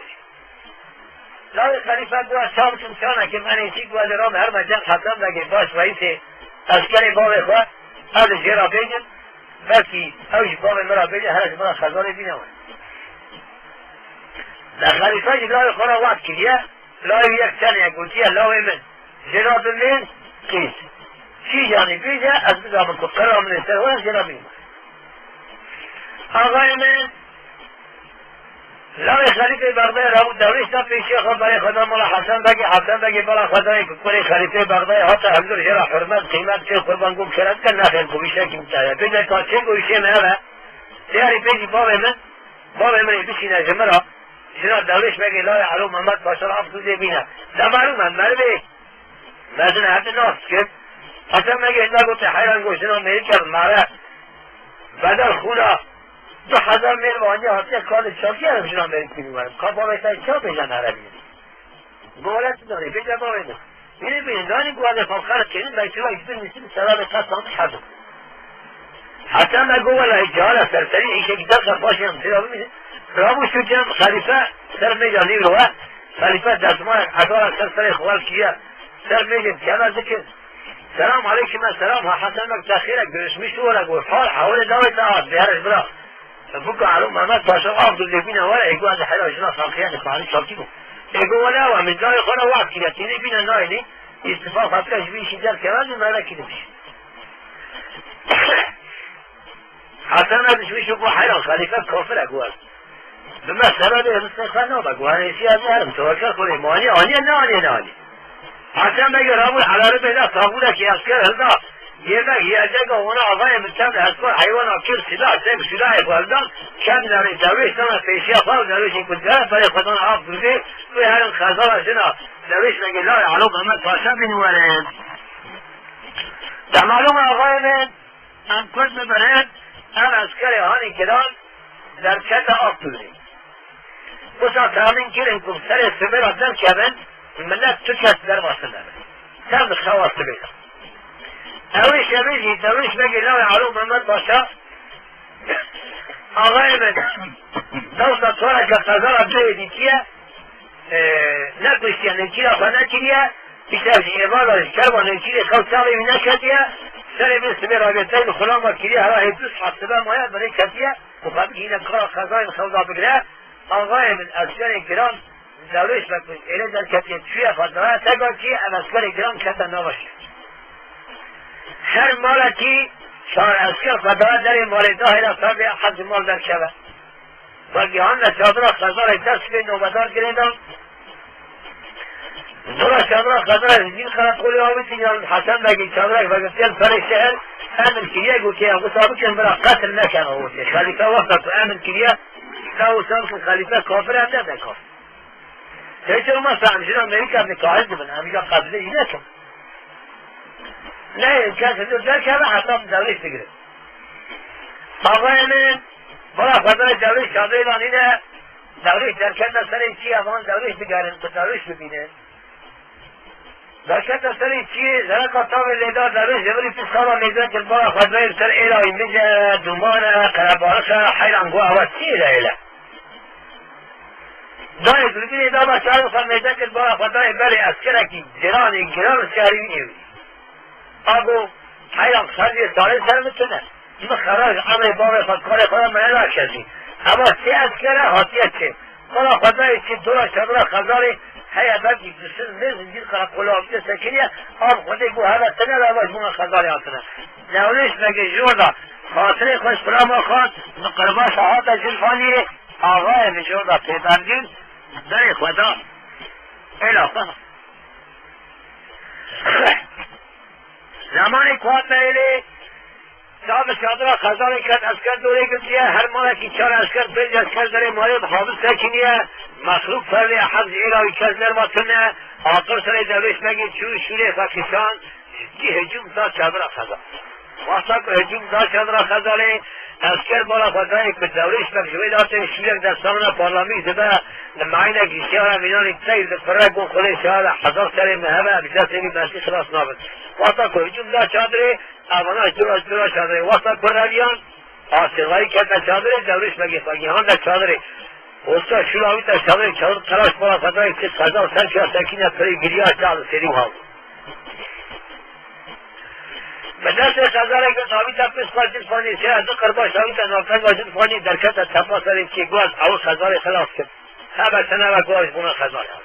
Lawê Xelîfe got, "Çav çûm çanekê me nêsî." Got, "Ez ê rame herme cem Hesen Begê baş reîsê eskerê bavê xwe, ez ê jê re bêjim, belkî ew ji bavê min re bêje, here ji min re xezalê bîne we." De Xelîfe jî lawê xwe re wad kiriye, lawê wî yek tenê gotiye, "Lawê min, jê re bimên qîz. Kîjanî bêje, ez bizanim ku qera min ê ser we, ez jê re bînim." Axayê min, lawê Xelîfê Bexdayê rabû Dewrêş da pêşiya xwe, berê xwe da mala Hesen Begê. Hesen Begê bala xwe dayê ku kurê Xelîfê Bexdayê hate hundir jê re hurmet, qîmet pê qurban, got, "Kerem ke nexêr, ku îşekî min teye." Bêje ka çê, got, "Îşê min ev e. Diyarî bêjî bavê min, bavê min ê bişîne ji min re, jina Dewrêş Begê lawê Elo Mehmet Paşa re av dûzê bîne." De malûm e, merivê mezin hevdî nas dikin. Hesen Begê hinda gote, heyran, got, "Jina mêrik e, bi mere bedel xûna du hezar mêr ve aniye hatiye, kalê çakiye, jina mêrik bînî werim. Ka bavê te ça bêje, mere bînî." Got, "Wele tu zanî, bêje bavê min." Bînî bînî, danî guhazê xwe xerc kirin, belkî wek bin nîsî bi selamê qesan hezin. Heta me got, "Wele cihana serserî, îşekî derxe xweş em têra bimînin." Rabû şû cem Xelîfe ser mêja nîvro we. Xelîfe destmayek edara ser serê xwe kiriye. Ser mêjê dikeve dikir. "Selam aleykum." "Selam, ha Hesen Beg, te xêr e, görüşmüştü were." Got, "Hal, hawlê dawê te hat, bêhere ji bira." Buka Elo Mehmet Paşa av dûzê bîne were, ê got, "Ez heyra jina Xelîfeyê xwarî çakî bû." Ê got, "Wele ew e, min dayê xwe re wad kiriye, tînê bîne nayênî, îstifa xwe bike, ji vî îşî derkeve, min me re kirimiş." Hesen Beg dişmiş û got, "Heyran, Xelîfe kafir e." Got, "Bi me sebebê rizqê xwe nabe." Got, "Hanê çi ez herim, tewekkel xwe lê maliye aniye, neaniye, neaniye." Hesen Begê rabû elarê bêda tabûrekî esker hilda. Yemek yiyecek wana avayê min kem esker heywana kir, silah tek, silahê xwe hildan. Kem nerê Dewrêş dana pêşiya xwe û Dewrêşê ku digere berê xwe dana av dûzê, wê herin xezala jina Dewrêş Begê lawê Elo Mehmet Paşa bîn werin. De malûm e avayê min, em kurd bibirin, ev eskerê hanî giran derkete Aqdûrê. Wisa temîn kirin ku serê sibê re derkevin, milet tu kes derva tune be. Tev xewa sibê de. Ewê şevê jî Dewrêş Begê lawê Elo Mehmet Paşa, axayê min, dewsa toreke qezara duhê dîtiye, e, nekuştiye, nêçîra xwe nekiriye, îşte ji êvara ji kerva nêçîrê xew çavê wî neketiye, serê vê sibê rabê tey bi xulama kiriye, hera hê du saet sibe maye, birê ketiye, û xwe bigihîne kara xezayên xew da bigire, axayê min eskerê giran, Dewrêş Beg êlê derketiye, çûye xwe daye teka kê, ev eskerê giran kete nava şer. Her malekî çar esker xwe daye derê malê dahê re, ta vê hez ji mal derkeve. Ve gihanine çadira xezarê dest pê nobedar girêdan. Dora çadira xezarê zîn qereqolê avêtin yan Hesen Begê çadirek vegirtiye li perê şehir, emir kiriye, gotiye, "Wisa bikin, bira qetil neke." Avêtiye. Xelîfe wexta ku emir kiriye, "La wisa bikin, Xelîfe kafir e, em ne de kafir." Tê çi masa em jina Amerîka dikahil dibin, em jina qetilê jî nekin. Ne, kes li derkeve heta Dewrêş digire. Axayê min, bala xwe da Dewrêş çadê danîne, Dewrêş derketine serê çiyê, van Dewrêş digerin, ku Dewrêş bibînin. Derketine serê çiyê, zereka tavê lêda, Dewrêş jêvirî pîs xala lêda kir, bala xwe da ser êla wî, mije, duman e, qerebarix e, heyran got, "Ewa çi êla êla?" Dayê dûrbînê da, ba çavê xwe mêze kir, bala xwe dayê berê eskerekî giranê giran şehrî wî nêwî. Ago, heyran, xercê salê ser min tune. Min xera ji emrê bavê xwe, karê xwe re min neda kesî. Eva sê esker e, hatiye çê. Bala xwe dayê çê dora çadira xezalê heye, belkî disin vê zincîr qereqola avdê sekiniye, av Xwedê got, heve tine re, eva ji bona xezalê hatine. Dewrêş Begê ji orda xatirê xwe ji xulama xwest, bi qirbaşa hate Zilfaniyê, axayê min ji orda pêbendin, berê xwe da. Êla xwe. Zemanê ku hatine êlê, çav bi çadira xezalê ket, esker dorê girtiye, her malekî çar esker, pênc esker derê malê bi habis sekiniye, Mexlûq ferdê ehad ji êla wî kes derva tune, aqil serê Dewrêş Begê çû şûrê xwe kişand, ji dî hicûm da çadira Xezal. Wexta ku hicûm da çadira Xezalê, esker bala xwe dayê ku Dewrêş Beg ji wê latê şûrek destan re parlamî dibe, li meynekî şehra mînanî teyr difire, got xwedê şehra hezar serê me hebe, em ji destê wî mertî xilas nabin. Wexta ku hicûm da çadirê, evana ji dora, ji dora çadirê. Wexta ku reviyan, Asirayî kete çadirê, Dewrêş Begê xwe gihande çadirê. Hosta şûra wî te çadirê, çadir qeraş bala Xezalê kir, Xezal ser çiya sekîne pirê giriya, çadir serî û hav. Bi destê Xezalê kir, navî te pişt xwe Cilfanî, çiya di qirbaş navî te navtengva Cilfanî derkete tepa serê çiyê, got, ew Xezalê xilas kir. Hebe tenebe guha ji bona Xezalê.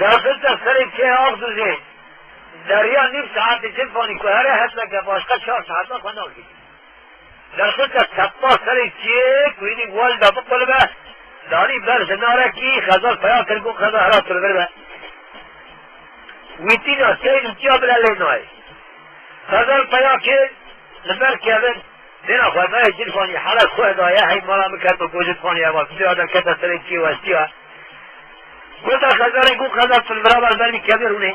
Derxiste serê çiyê Axduzê. Deriya nîv saetê Cilfanî ku here heseke başqa çar saeta xwe nagirî. Derxiste tepa serê çiyê ku hînî welda biqulbe, danî ber zinarekî, Xezal peya kir, got, Xezal hera tu li vir be. Wî tîna seyr û çiya bile lê nayê. Xezal peya kir, li ber kevin, dêna xwe dayê Cilfanî, here xwe daye, hey mala min kevin, got Cilfanî, eva, tu ya derkete serê çiyê westiya. Gote Xezalê, got, Xezal, tu li vira ber berî kevê rûnê.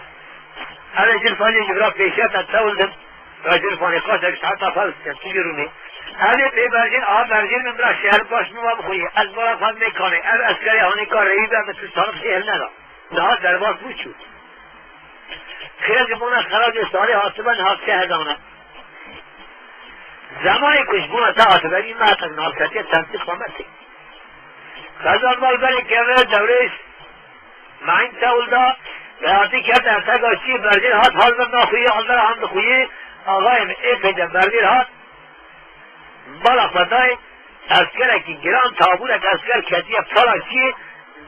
Ev ê Cilfanê ji vira pêşiya te tewil din. Ya Cilfanê, qaşek saeta xwe li ser tu jî rûnê. Ev ê pê berjên, a berjên min bira şeher baş min wa bixwî. Ez bala xwe mêkanê. Ev eskerê hanê ka rêyî be, min tu sanik jê hilneda. Niha derbas bû çû. Xêr ji bona xeracê salê hatibe niha çi hedane. Zemanê ku ji bona te hatibe, î me heta navketiye temsîl xwe me tê. Xezal mal berê keve Dewrêş, Meîn tewil da, Beratî kete tega çî berjêr hat, hal min naxuyê, aldera han dixuyê, axayê min ê pênce berjêr hat, bala xwe dayê, eskerekî giran, tabûrek esker ketiye pala çiyê,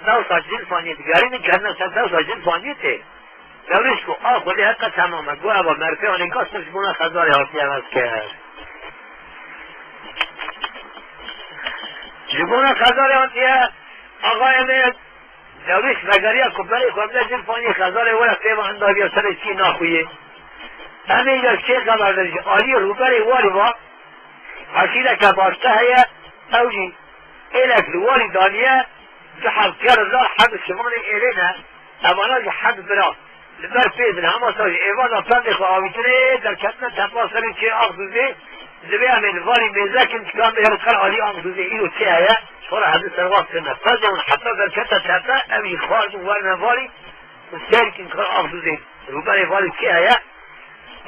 dewsa Cilfaniyê digerînin, ketine ser dewsa Cilfaniyê tê. Dewrêş ku a Xwedê heta temam e, got, eva merfê anê ka sirf ji bona Xezalê hatiye esker. Ji bona Xezalê hatiye, axayê min, Dewrêş vegeriya ku berê xwe bide Cilfaniyê, Xezalê were pê ve hindaviya serê çiyê naxuyê. Em ê ji kê xeber din, ji aliyê rûberê warî va, eşîreke başka heye, ew jî êlek li warî daniye, du heb ker zar heb şivanê êlê ne, evana jî heb bira. Li ber pê din hema sar ji êvaza perdê xwe avîtinê derketine tepa serê çiyê Axduzê, divê em ê li varî mêze kin, çika em ê herin qer alî Axduzê, îro çi heye, ji xwe re hevdî servat kirine. Perdê hûn heta derkete tepe, ew jî xwarin û werine varî û seyr kin qer Axduzê, rûberê varî çi heye,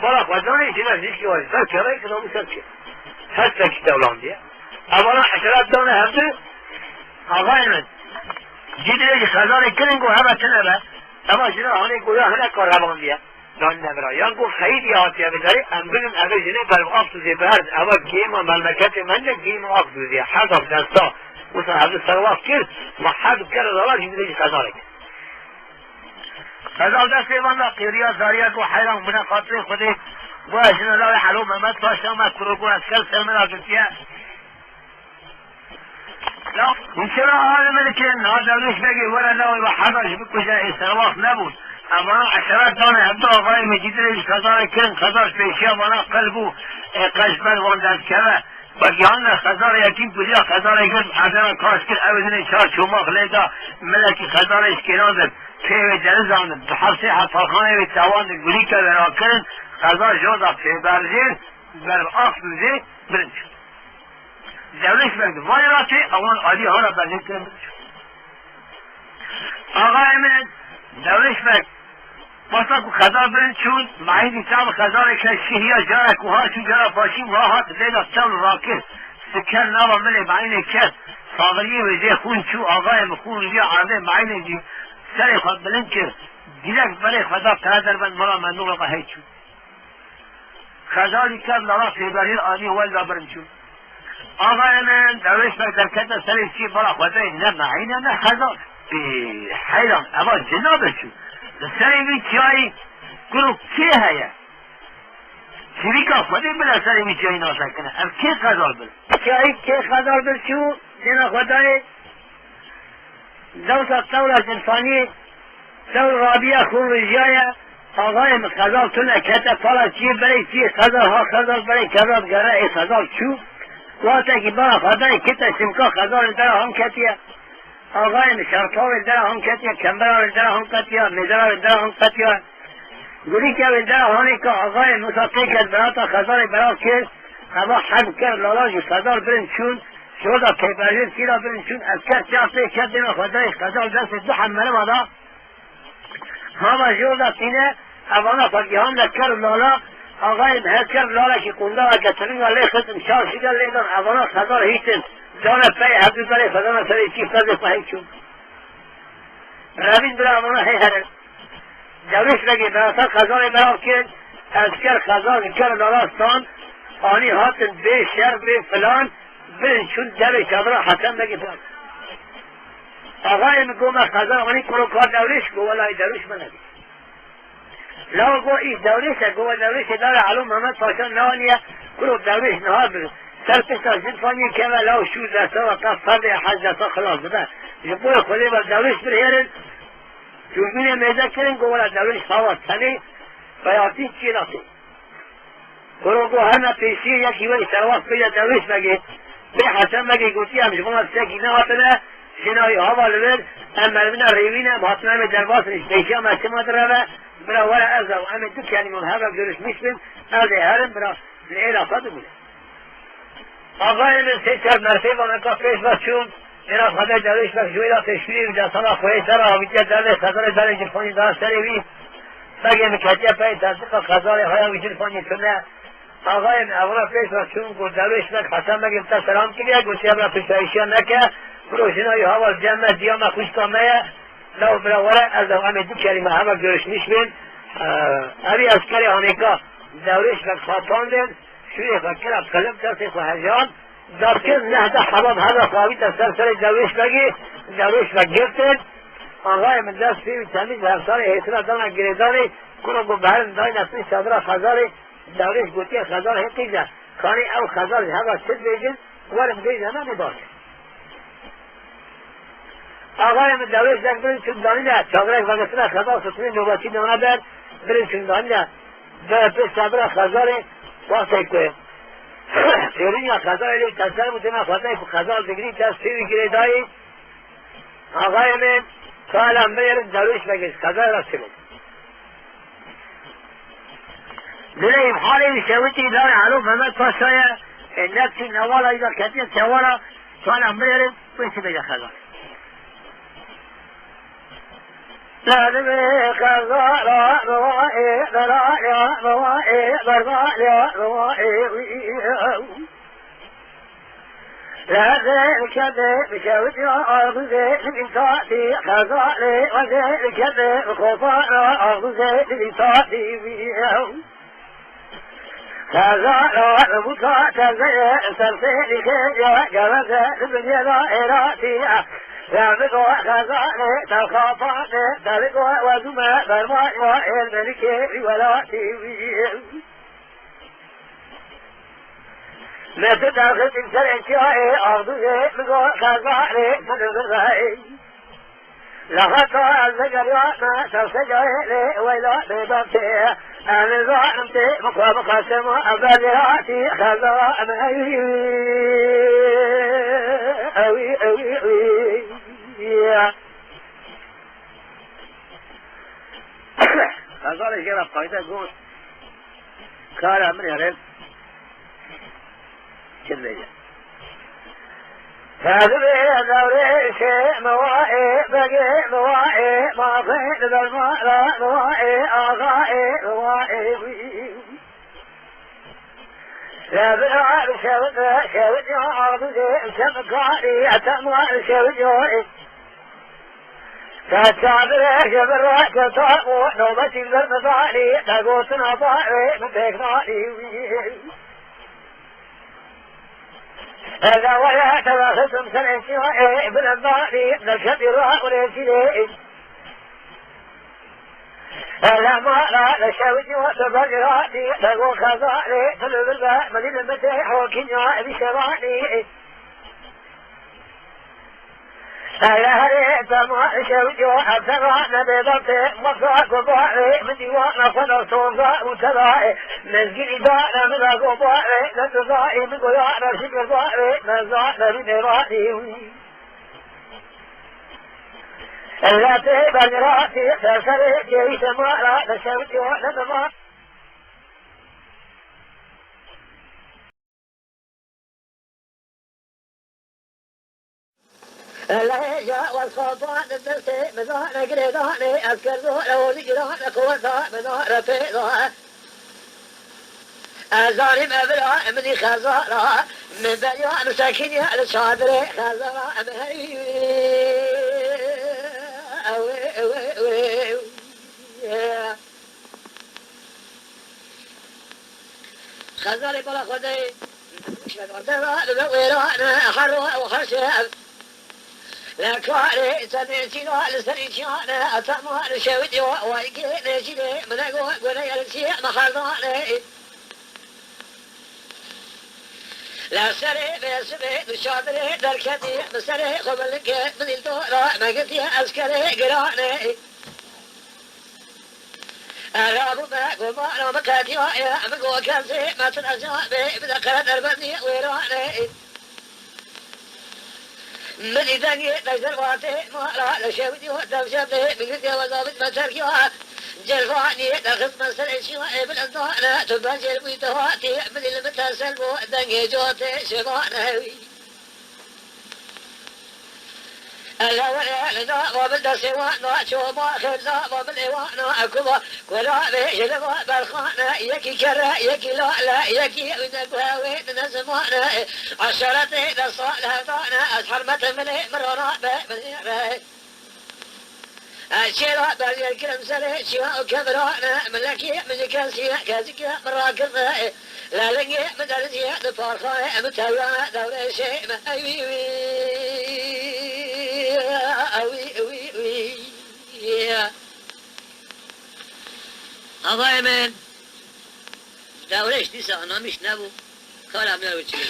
bala xwe danê, jine nîşkî warî ser keveyê kirabû ser kê. Hestekî tewlandiye. Evana eşeret dane hevdî, axayê min. Cî dilê jî Xezalê kirin ku hebe tine be. Eva jina hanê goya hinek ka revandiye. Danîne vira. Yan ku xeyîdî hatiye vê derê, em bibin eve jinê ber bi Axduzê biherdin. Eva gêma memleketê me ne, gêma Axduzê. Heda bi desta. Wisa hevdî servat kir, ma hevdî kere zala jî dilê jî Xezalê kir. Xezal destê van da qêriya zariya ku heyran bûne xatirê Xwedê. Got, ez jina lawê Elo Mehmet Paşa me, kuro got, esker ser min re girtiye. Ya, hûn çira alî min dikin? Ha, Dewrêş Begê were lawê we heda jî bikuje, ê servat nebûn. Em vana eşeret dane hevdî, axayê min cî dilê jî Xezalê kirin, Xezal pêşiya vana qil bû, ê qe ji ber wan derdikeve. Wekî hande Xezalê yekîm kiriya, Xezalê girt, erdena kaş kir, ew dinê çar çomax lê da, milekî Xezalê ji kênan din, pê wê derizandin, du heb sê hetalxanê wê tewandin, gulîke wê rakirin, Xezal ji da pê berjêr, ber bi Axduzê, birin çû. Dewrêş Beg di van ra tê, ewan alî ha ra berjêr kirin, birin çû. Axayê min, Dewrêş Beg, wexta ku Xezal birin çûn, Meîdî çav Xezalê ke şihiya, cara ku ha çû, cara paşî wiha hat, lê da çav rakir. Siker nava milê Meînê ket, saxiriyê wê jê xûn çû, axayê min xûn riya erdê Meînê jî serê xwe bilind kir. Dilek berê xwe da, pere derbend mala mendû xwe hey çû. Xezalî ket lala pêberî anî welda birin çû. Axayê min, Dewrêş Beg derkete serê çiyê bala xwe dayê, ne Meîne ne Xezal. Ê, heyran, eva cina biçû. Li serê vî çiyayî kuro kê heye? Çivîka Xwedê bile serê vî çiyayî nasekine. Ev kê Xezal bir? Çiyayî kê Xezal bir çû, dêna xwe dayê. Dewsa tewla Cilfaniyê, tewl rabiye xûn rijiyaye, axayê min Xezal tune kete pala çiyê, berê çiyê Xezal ha, Xezal berê kevra digere, ê Xezal çû. Wextekî bala xwe dayê kete şimka Xezal li dera han ketiye. Axayê min, şerpa wê dera han ketiye, kembera wê dera han ketiye, mêzera wê dera han ketiye. Gurîke wê dera hanê ka axayê Musa tê ket birata Xezalê berav kir, heva heb ker lala jî Xezal birin çûn, ji orda pêberjên tîra birin çûn, esker çar tê ket dêna Xezalê, Xezal destê du heb meriva da. Hava ji orda tîne, evana xwe gihan de ker û lala, axayê min her ker û lalekî qundaxeke tiringa lê xistin, çar şîge lê dan, evana Xezal hîtin, dane pey, hevdû berê xwe dane serê çî, Xezê xwe hey çûn. Revîn bira evana hey herin. Dewrêş vegê berasa Xezalê berav kir, esker Xezal ji ker û lala stand, anî hatin bê şer, bê filan, birin çûn derê çadira Hesen Begê filan. Axayê min go me Xezal anî kuro ka Dewrêş, go welay Dewrêş me nebî. Law go î Dewrêş e, go we Dewrêşê dawê Elo Mehmet Paşa neaniye, kuro Dewrêş niha bi ser pişta Zilfaniyê keve, law şûr desta we qas perdê hez desta xilas dibe. Ji bo Xwedê ve Dewrêş birhêrin, dûrmînê mêze kirin, go wela Dewrêş hava tenê, beyatî çiyê datê. Kuro go herme pêşiyê yekî werî serwast bêje Dewrêş Begê. Bê Hesen Begê gotiye, em ji bona tiştekî nehatine, jina wî hava li vir, em merivîna rêwî ne, em hatine em ê derbas in, ji pêşiya me çima direve, bira were ez ew, em ê du kelîme hev re görüşmüş bin, ez ê herim, bira li êla xwe dimîne. Axayê min sê çar merfê vaneka pêş ve çûn, Êra Xwedê Dewrêş Beg ji wê re pêşkirî û desana xwe yê ser avîtiye derê Xezalê, berê Cilfanî da serê wî. Begê min ketiye pey tersika Xezalê, haya wî Cilfanî tune. Axayê min evana pêş ve çûn, got, Dewrêş Beg Hesen Begê te selam kiriye, gotiye bira piştayîşiya neke, biro jina wî hava cem me, diya me, xwişka me ye. Law bira were, ez û em ê du kelîme hema görüşmüş bin. Ev ê eskerê hanêka Dewrêş Beg xapandin. Şûrê xwe kira qilib, destê xwe hejand, da kir, neh deh heba bi hev re xwe avîte ser serê Dewrêş Begê, Dewrêş Beg girtin. Axayê min dest pê wî temîz, bi hevsarê hêsira dana girêdanê, kuro got, bi herin dayne pişt çadira Xezalê, Dewrêş gotiye, Xezal hê qîz e, kanî ew Xezal ji hev re çi dibêjin, werin bêjine me, nê baş e. Axayê min Dewrêş Beg birin çûn danîne, çadirek vegirtine, Xezal fitinê nobetî dana ber, birin çûn danîne. Dere pêş çadira Xezalê, wextê ku pêrûnya Xezalê lê teser bû, dêna xwedayê ku Xezal digirî, dest pê wî girêdayî. Axayê min, ka lan bigêrin, Dewrêş Begê ji Xezalê re çi bê. Dilê îmhalê wî şewitî, dawê Elo Mehmet Paşa ye, e, nefsî newala wî de ketiye çewala, ka lan bigêrin, wê çi bêje Xezalê. Lazimê Xezala miwaê, belalê miwaê, berbalê miwaê wî. Lazê kede bikewt ya ardizê, nivîsatî Xezalê, wezê kede bixopara ardizê, nivîsatî wî. Xezala Musa tezeye, sersêrî xêriya, geveze li binyê de êratî. Revdigo Xezalê, te xapane, deligo wezûme, bermaya êrmelikê wî welatî wî. Me tu derxistin ser eşyayê, ardûyê, min go Xezalê, min birayê. Leheta ez vegeriyame, ser secayê lê weyla bêbem tê. Ez nizanim tê, min xwe bixesima, ez berê hatî Xezalê. Ewî, ewî, ewî. Xezalê jê re qayde got, kara min ere. Çi dibêje? Tadibê dewrê şê miwaê, begê miwaê, mafê li bermara miwaê, axayê miwaê wî. Lebira şewit, şewit ya axdizê, şemikarî, etema şewit ya. Te çadirê ji vir re keta û nobetî vir midarî, te gotina barê min pêk narî wî. Eze were te vexistim ser eşya ê bilindarî, neketî ra û rêsîrê. Ele mala le şewitî we tu bergiratî, te go Xezalê, tu li vir be, min dî li min tê hokînya evî şevanî. Hele herê dema şewco ev teva nebê destê, masa ku barê min dîwana xwe da soza û tevayê. Mezgînî dane min da go barê, ne tu zayî min goyana şikir barê, ne zane rûnê barê wî. Ella tê bergirafî, serserê keyî şemara, li şewitî wana bima. Ella ya wesfa dane destê, min dane girêdanê, ez kerdo ew li îran, quweta min dane pêda. Ez zanîm evira min î xezala, min beriya min sekiniya li çadirê xezala, em hey, ew ê, ew ê, ew ê. Xezalê bala Xwedê, şevardera li wêrane, her ro û her şev. Li karê tenê çîna li serî çiyane, etema li şewitî wa wayikê nêçînê, min e go gune yerçiyê me xerdanê. Li serê vê sibê, li çadirê derketî, bi serê xwe bilike, min îl dora, me girtiye eskerê giranê. Erabû me gomana min qediyaye, min go kesê me tune cabe, min de qere derbendî wêranê. Min î dengê dejder vatê mala, li şewitî û devşevdê, min girtê wezavit me terkiya. Celvanî derxist me serê çiyayê bilindane, tu bencêl bûyî te hatî, min î li min tesel bû, dengê cotê şevane wî. Ele were li nava min destê wana, çoma xêr nava min ê wana, kuva kula vê ji li va berxane, yekî kere, yekî lale, yekî wîne guhe wê dine zimane, eşaretê desta li hevdane, ez hermetim milê min rana be, min ê re. Ez çêla beryer kirim serê çiya û kevirane, milekî min ji kesî, kesî min rakirde. Lelengê min derziye di parxayê min tewrane dewrêşê min ey wî wî, ey wî wî wî. Havayê min, dewrêş dîsa anamîş nebû, kara min wê çi bê.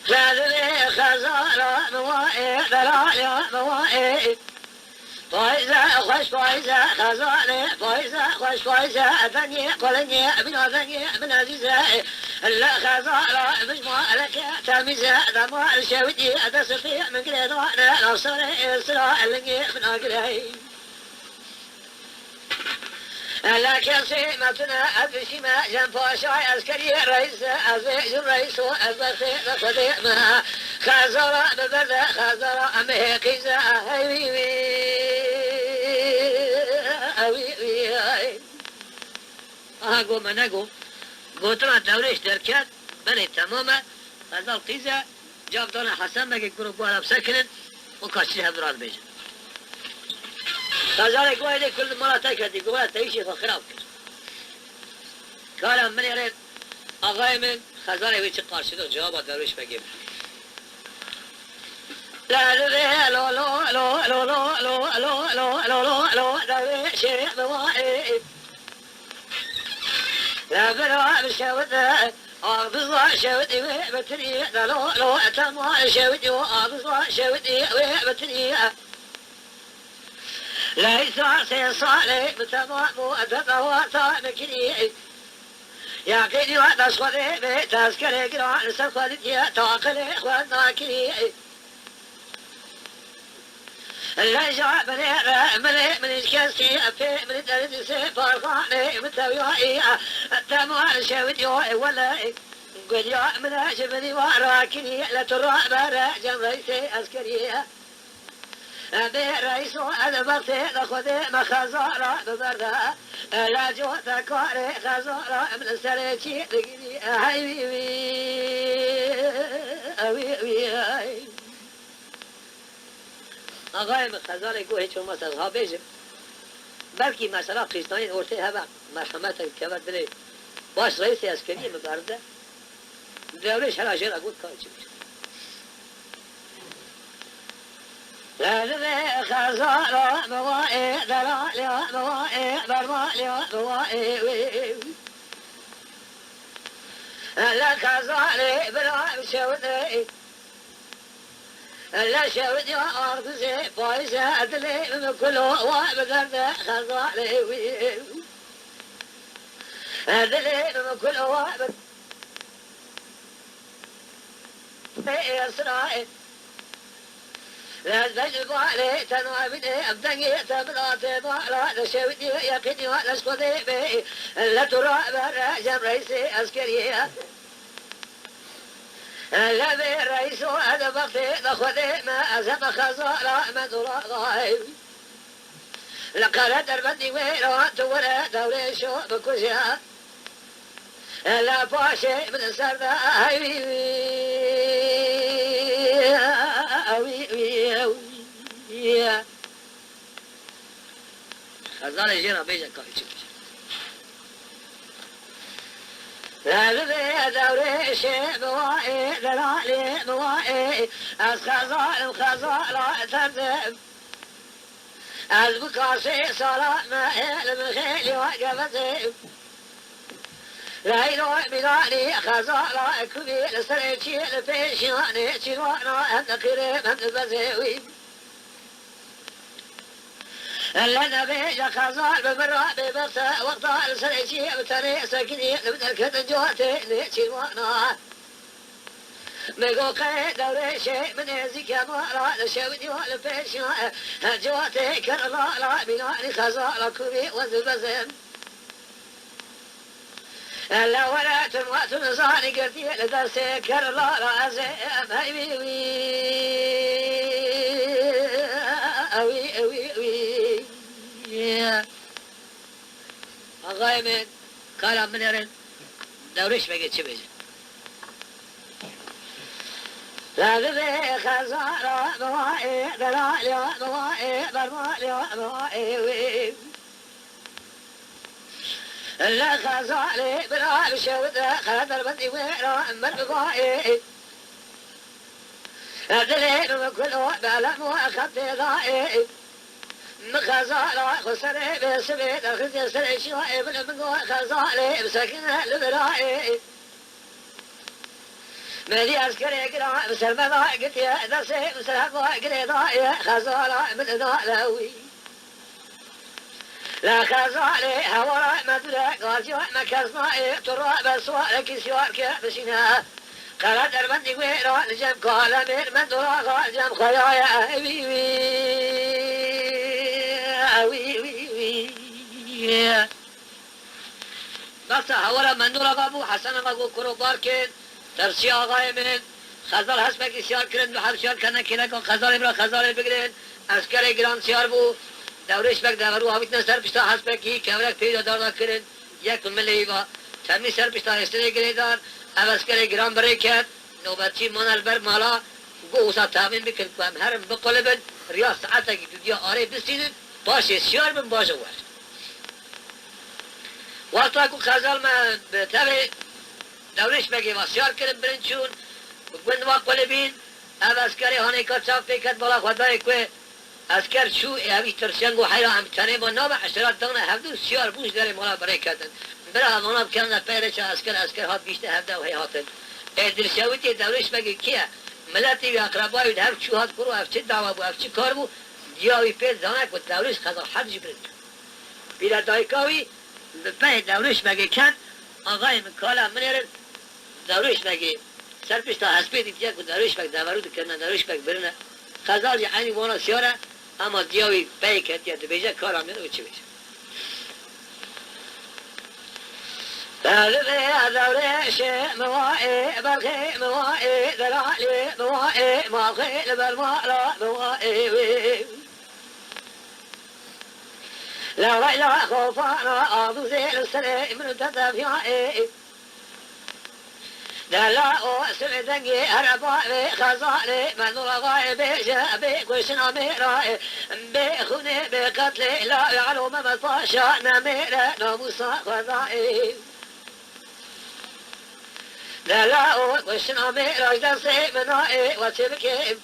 Xezalê, xezala min wa ê, delala min wa ê. Payîze, xweş payîze, xezalê, payîze, xweş payîze, dengê, qulingê, mîna dengê, min ezîze, li xezala, min ji ma, eleke, temîze, dema, li şewitî, destê pê, min girêdane, navserê, sira, lingê, min agirey. Ele kesê me tune, ez bişîme, jem paşay, eskeriyê reîse, ez ê ji reîso, ez bextê li Xwedê me. Xezala bi berde, xezala em ê qîze, hey wî wî, ey wî wî, ey. Aha, go me nego. Gotina dewrêş derket, belê temam e. Xezal qîze, cav dane Hesen Begê, guro guhara bisekinin û kaçî hevdû radibêjin. Xezalê guhê dê kul mala te ketî, guhara te îşê xwe xirab kir. Kara min ê rê, axayê min, xezalê wê çi qarşî do, cewaba dewrêş Begê bide. La lo lo lo lo lo lo lo lo lo lo lo lo lo, dewrêşê min wa ê. Levira şewite, abiza şewitî wê bitirî, de lo lo, etema şewitî û abiza şewitî wê bitirî. Leysa sê salê bi temam û edeba wata nekirî. Ya qêdî wa dest xwe dê bê, tezkerê giran li ser xwe ditiye, taqilê xwe nakirî. Leja binê re, minê min ji kesî, pê min derin sê parxanê min tewiyayî, dema şewitî wele, gulya min e ji binî wa rakirî, le tu rabere, cem reysê eskerî. Bê reîso ez bextê li Xwedê me xezala bi berde, laco te karê xezala min li serê çî digirî, hey wî wî, wî wî, hey. Axayê min, xezalê ku hiç olmazsa ez ha bêjim. Belkî mesela qîstanên ortê hebe, merhemetek keve dilê. Baş reîsê eskeriyê min berde. Dewrêş hela jê re got, ka çi bêjim. Lezimê xezala min wa ê, delaliya min wa ê, bermaliya min wa ê, wê. Ele xezalê bila şewitê. Ele şewitya ardizê payîze, dilê min kulo wa bi derde xezalê wî. Dilê min kulo wa bi Ê, ê, sira, ê. Ez bej balê te navînê, em dengê te bila tê bala, de şewitî ve yeqînî ve leş xwedê bê. Le tu ra bere cem reîsê eskeriyê. Le vê reîso ez bextê de xwedê me, ez heme xezala me dolaxay. Li qere derbendî wê re tu were dewrê şo bikuje. Li paşê min ser de ewî wî, ewî wî, ewî. Xezalê jê re bêje ka çi bêje. Li vê dewrê şê bi wa ê, delalê bi wa ê, ez xezalim, xezala terdim. Ez bi kasê sala me hê li min xêlî wa gevezê. Leylo Mîlanî xezala kubî li serê çî li pêşiyanê çîrwana hem diqîrê hem dibezê wî. Le nebêje xezal bi min re bêbexte wexta li serê çî bi tenê sekinî li min derketin cotê nêçîrwana. Mego qey dewrêşê min nêzîke mala, li şewidî wa li pêşiya, he, cotê ker lala, mînanî xezala kuvî we dibezin. Ele were tun we tun zanî girtî li destê ker lala, ez ê em hey wî wî, wî, wî, wî. Axayê min, kara min êrin, dewrêş vegê çi bêje? Levivê xezara miwaê, delaliya miwaê, bermaliya miwaê wê. Le xezalê bila li şewide, xere derbendî wê ra min miwaê. Dilê min kul o belem û xetê dayê. Min xezala xwe serê bê sibê derxistê serê şiyayê min, min got xezalê bisekine li birayê. Min dî eskerê giran bi ser me da gitiye, destê min ser heva girê dayê, xezala min nale wî. La xezalê hewara me dure, gaziya me kes nayê, tu ra be suwarekî siyar ke bişîne. Qere derbendî wê ra li cem kalemê, me dora ga li cem xweyaya, wî, wî, wî, wî, wî. Bexsa hewara Mendor Axa bû, Hesen Axa got, kuro bar kin, tersî axayê min, xezal hespekî siyar kirin, du heb siyar kene kêleka xezalê bira xezalê bigirin, eskerê giran siyar bû, Dewrêş Beg deverû avîtine ser pişta hespekî, kevirek pê de darda kirin, yek mileyî va, temî ser pişta hêstirê girêdar, ev eskerê giran birê ket, nobetçî mane li ber mala, got, wisa texmîn bikin ku em herin biqulibin, riya saetekî dudiya arê bistînin, paşê siyar bin, bajo werin. Wexta ku xezal me bi tevê Dewrêş Begê va siyar kirin, birin çûn, gund va qulibîn, ev eskerê hanêka çav pê ket, bala xwe dayê ku esker çû, ê evî tirseng û heyra em tenê ma nabe, eşterat dana hevdu siyar bûn ji derê mala birê ketin. Bira evana bikevine pey rêça esker, esker hat gihişte hevde û hê hatin. Ê dilşewitê Dewrêş Begê kî ye? Miletê wî, eqrebayê wî di hev çû hat kuro ev çi dawa bû, ev çi kar bû? Diya wî pê zane ku Dewrêş xezal herd jî birin. Pîre dayika wî bi pey Dewrêş Begê ket, axayê min kala min êrin, Dewrêş Begê ser pişta hespê dîtiye ku Dewrêş Beg deverû dikirine, Dewrêş Beg birine. Xezal jî eynî wana siyar e, ema diya wî pey ketiye, dibêje kara min û çi bêje. Dewrêşê miwaê, berxê miwaê, delalê miwaê, maxê li ber mala miwaê wê. La weyla xofana adûzê li serê min û te teviyayê. Dela o sivê dengê here bavê xezalê, Mendor Axayê bêje bê kuştina mêrayê, bê xûnê bê qetlê, la wê elo Mehmet Paşa nemêre namûsa Xwedayê. Dela o kuştina mêra ji destê min nayê, we çê bikêm?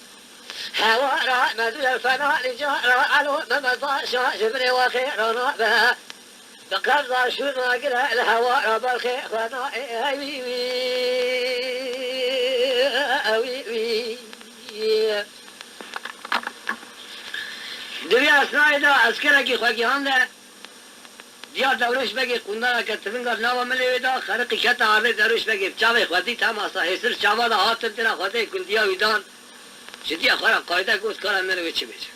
Hewara me dû yer fena nîcara, elo Mehmet Paşa ji binê we xêra nabe. Bi qebza şûna gire li hewara berxê xwe nayê, hey wî wî, wî wî. Di vî esnayê de eskerekî xwe gihande. Diya Dewrêş Begê qundareke tivinga nava milê wê da, xeriqî kete ardê Dewrêş Begê, bi çavê xwe dît, hema sa hêsir çava da hatin tira xwedê gundiya wî dan. Ji diya xwe re qayde got, kara me li wê çi bêje.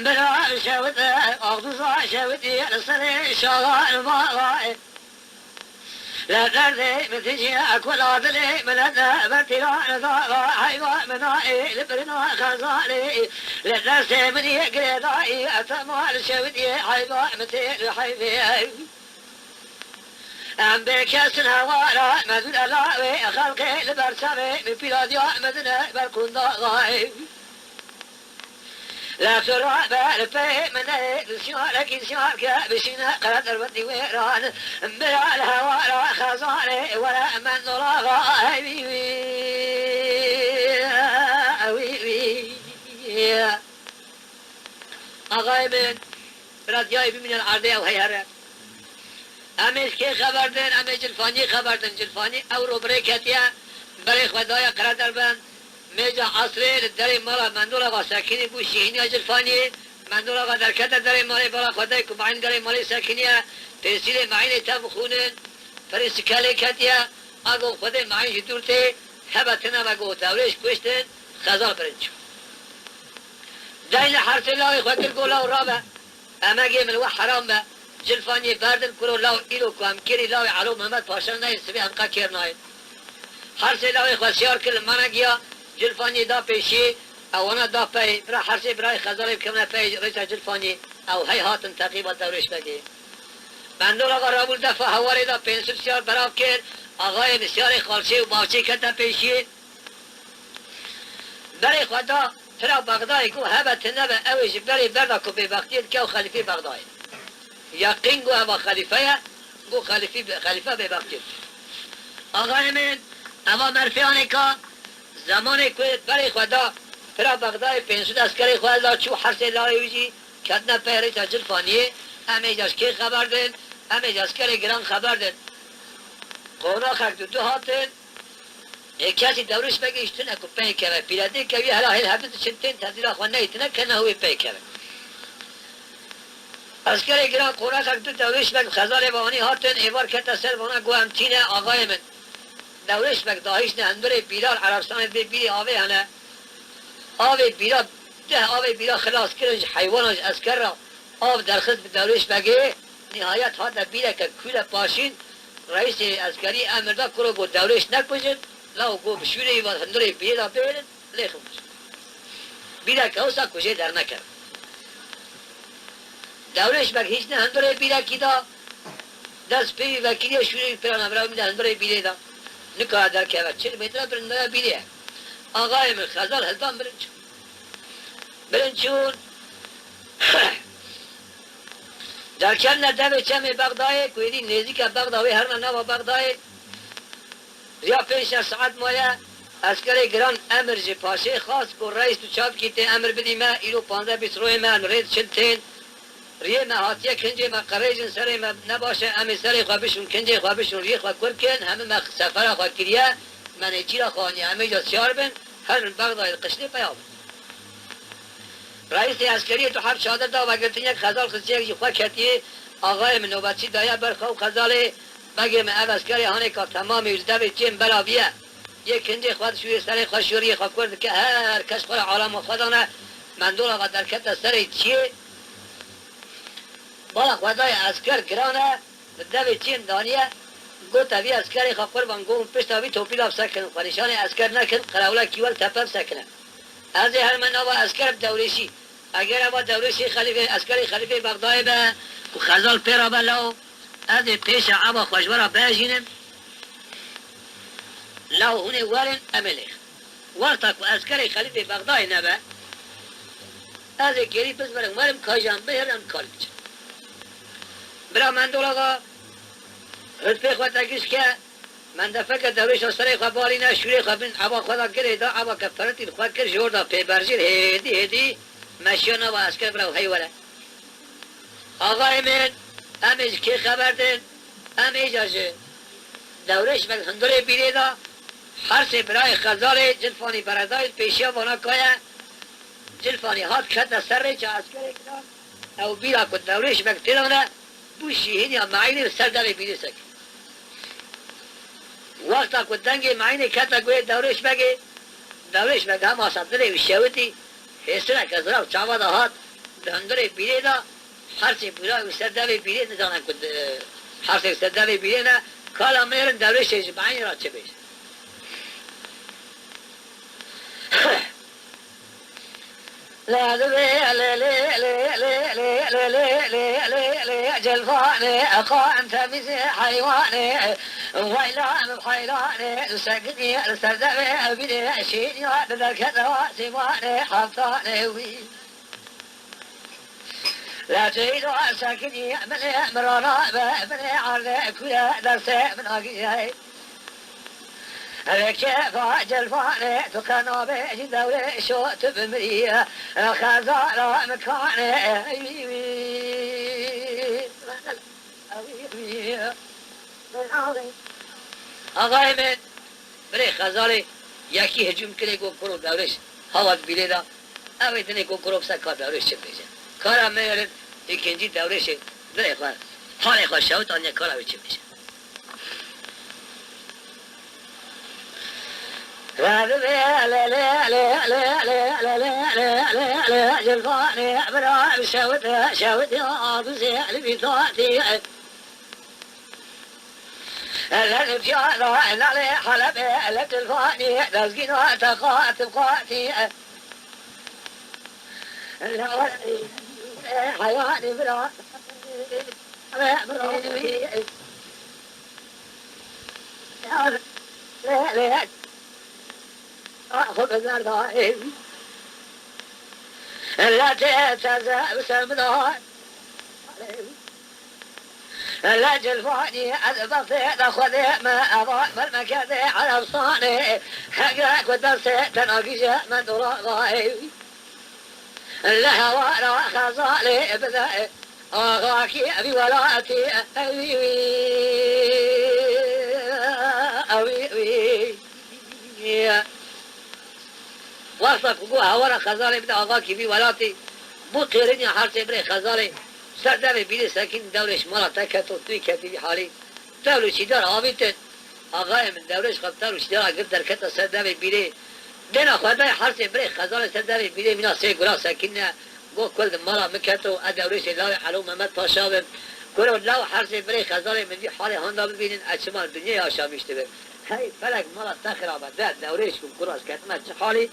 Bira şewit, axduza şewitî li serê şaxan mala. Li derdê min tijî kula dilê min e, bertîra daxa heyva min a, ê li birina xezalê. Li destê min yê girêdayî, etema li şewitiyê heyva min tê li heyvê. Em bê kesin hewara, mezûn e lawê xelqê li ber çavê min, pîradiya min dine ber qundaxayê. Li sura ber pê min neyê, dişyarekî dişyarke bişîne qere derbendî wêran. Bira li hewara xezalê were, men dolaxa hewî wî, wî, wî. Axayê min, bira diyayê bimîne li erdê ew hey here. Em ê ji kê xeber din? Em ê Cilfaniyê xeber din. Cilfanî ew ro birê ketiye, berê xwe daye qere derbend. Mêja esrê li derê mala Mendol Axa sekinî bû şîhîniya Cilfaniyê. Mendol Axa derkete derê malê, bala xwe dayê ku Meîn derê malê sekiniye. Pênsîlê Meînê tev xûnin. Pirî sikelê ketiye. Ago xwedê Meîn ji dûr tê. Hebe tine ve got, dewrêş kuştin, xezal birin çû. Dayne hersê lawê xwe kir, got, law rabe. Emegê min we heram be. Cilfaniyê berdin, kuro law îro ku em kirî lawê Elo Mehmet Paşa nayê, sibê em qe kêr nayê. Hersê lawê xwe şiyar kir, li me negiya, Cilfaniyê da pêşiyê, ewana da pey, bira hersê birayê xezalê bikevine pey rêça Cilfaniyê, ew hey hatin teqîba Dewrêş Begê. Mendol Axa rabû defa hewarê da pênc sed şiyar berav kir, axayê min şiyarê xalçê û bavçê kete pêşiyê. Berê xwe da pira Bexdayê, got, hebe tune be, ew ê ji berê berda ku bêbextiyê dike û xelîfê Bexdayê. Yaqîn got, eva xelîfe ye, got, xelîfî, xelîfe bêbextiyê dike. Axayê min, eva merfeyanê ka, zemanê ku berê xwe da pira Bexdayê, pênc sed eskerê xwe da çû hersê lawê wî jî ketine pey rêça Cilfaniyê, em ê ji kê xeber din, em ê ji eskerê giran xeber din. Qonaxek du du hatin, Ê kesî Dewrêş Begê ji tune ku pey keve, pîredê kevî hela hêl hevdû diçin tên tezîra xwe neyê tine kene hû ê pey keve. Eskerê giran qonaxek du Dewrêş Beg xezalê ve anî hatin, êvar kete ser vana got, em tîne axayê min. Dewrêş Beg dahîşne hundirê bîra li Erebstanê dibê bîrê avê hene. Avê bîra, deh avê bîra xilas kirin ji heywanan ji esker re. Av derxist bi Dewrêş Begê, nihayet hate bîreke kûle paşîn, reîsê eskerî emir da kuro got, Dewrêş nekujin, law got bi şûrê wî ve hundirê bîrê de bêrin, lê xwe kujin. Bîreke wisa ku jê dernekeve. Dewrêş Beg hîç ne hundirê bîrekî da, dest pê wî vekiriye, şûrê wî pêra navra wî de hundirê bîrê da. Nikare derkeve, çil metre birindara bîrê ye. Axayê min xezal hildan birin çûn. Birin çûn. Derkevne devê çemê Bexdayê, ku êdî nêzîke Bexda wê herine nava Bexdayê. Riya pênc şeş saet maye, eskerê giran emir ji paşê xwest ku reis tu çavkî tê emir bidî me, îro panzdeh bîst royê me em rê diçin tên. Riyê me hatiye, kincê me qerêjin, serê me ne baş e, em ê serê xwe bişûn, kincê xwe bişûn, riyê xwe kur kin, hemî me sefera xwe kiriye, me nêçîra xwe aniye, em ê ca siyar bin, herin Bexdayê li qişlê peya bin. Reîsê eskeriyê tu heb çadir da vegirtin, yek xezal xistiyek jî xwe ketiye, axayê min nobetçî daye ber xwe û xezalê, begê min ev eskerê hanê ka temamê ji devê çêm belaviye. Yê kincê xwe dişûrê, serê xwe şûriyê xwe kur dike, her kes xwe re alama xwe dane, Mendol Axa derkete serê çiyê, bala xwe daye esker giran e, bi devê çêm daniye, gote vî eskerê xwe, qurban, got, pişta vî topîla bisekinin, xwe nîşanê esker nekin, qerawlekî wel tepe bisekine. Ez ê herime nava esker bi Dewrêşî. Eger eva Dewrêşê xelîfê, eskerê xelîfê Bexdayê be û xezal pê re be law, ez ê pêşa eva xwe ji we re biejînim. Law hûn ê werin, em ê lêxin. Wexta ku eskerê xelîfê Bexdayê nebe, ez ê gêrî bizmirim, werim, ka ji em bihirin, em kar biçin. Bira Mendol Axa, hurpê xwe te giş ke, mendefeke Dewrêşa serê xwe balîne, şûrê xwe bin eva xwe de girê da, eva ke piritî li xwe kir, ji orda pêberjîr hêdî hêdî meşiya nava esker, bira hey were. Axayê min, em ê ji kê xeber din? Em ê ca ji Dewrêş Beg hundirê bîrê da, hersê birayê xezalê Cilfanî beredayî pêşiya vana kaye. Cilfanî hat kete ser rêça eskerê giran. Ew bîra ku Dewrêş Beg tê de ne, Bû şîhîniya Meînê li ser devê bîrê sekî. Wexta ku dengê Meînê kete guhê Dewrêş Begê, Dewrêş Beg hema sa dilê wî şewitî, hêsireke zirav çava de hat, di hundirê bîrê de hersê bûra wî ser devê bîrê nizane ku di, hersê ser devê bîrê ne, kala mêrin Dewrêşê ji Meînê re çi bêje. Celfanê, eqa em temizê heywanê, weylan û heyranê, sekinî li ser devê bîrê şîniya, di derkete wa sîmanê, heftanê wî. La ceyda sekinî, minê mirana be, minê erdê kuye, destê min agiyê. Rêkeva celfanê, tu qe nabêjî Dewrêşo, tu bimirî, xezala min kanê. Axayê min, birê Xezalê, yekî hicûm kirê, got, kuro Dewrêş, hewa di bîrê de, ew ê dinê, got, kuro bise ka Dewrêş çi bêje. Kara me yerin, îkincî Dewrêşê, birê xwe, halê xwe şewit aniye, kara wî çi bêje. Radibê lê lê lê lê lê lê lê lê lê lê lê cilfanê bira şewit şewit ya duzê li bîtatî. Lê nifyara nalê Helebê lê cilfanî dezgîna teqat qatî. Lê heyanî bira. La cilfanî ez bextê de xwedê me eva, ber me kerdê Erebstanê. Hege ku destê te nagîje me dola vayê. Li hewara Xezalê bide, axakî vî welatî, wî, wî, wî, wî. Wexta ku got hewara Xezalê bide, axakî vî welatî, bû qêrîniya hersê birê Xezalê, ser devê bîrê sekîn, Dewrêş mala te keto, tu yî ketî vî halî. Tevl û çîdar avîtin. Axayê min Dewrêş xwe bi tevl û çîdara girt derkete ser devê bîrê. Dêna Xwedayê hersê birê Xezalê ser devê bîrê mîna sê gura sekînine. Got, kul di mala min keto, ez Dewrêşê lawê Elo Mehmet Paşa bim. Kuro law hersê birê Xezalê min vî halê handa bibînin, ez çima li dinyayê aşamîş dibim. Hey felek, mala te xirab e, de Dewrêş û kuro ez ketime çi halî?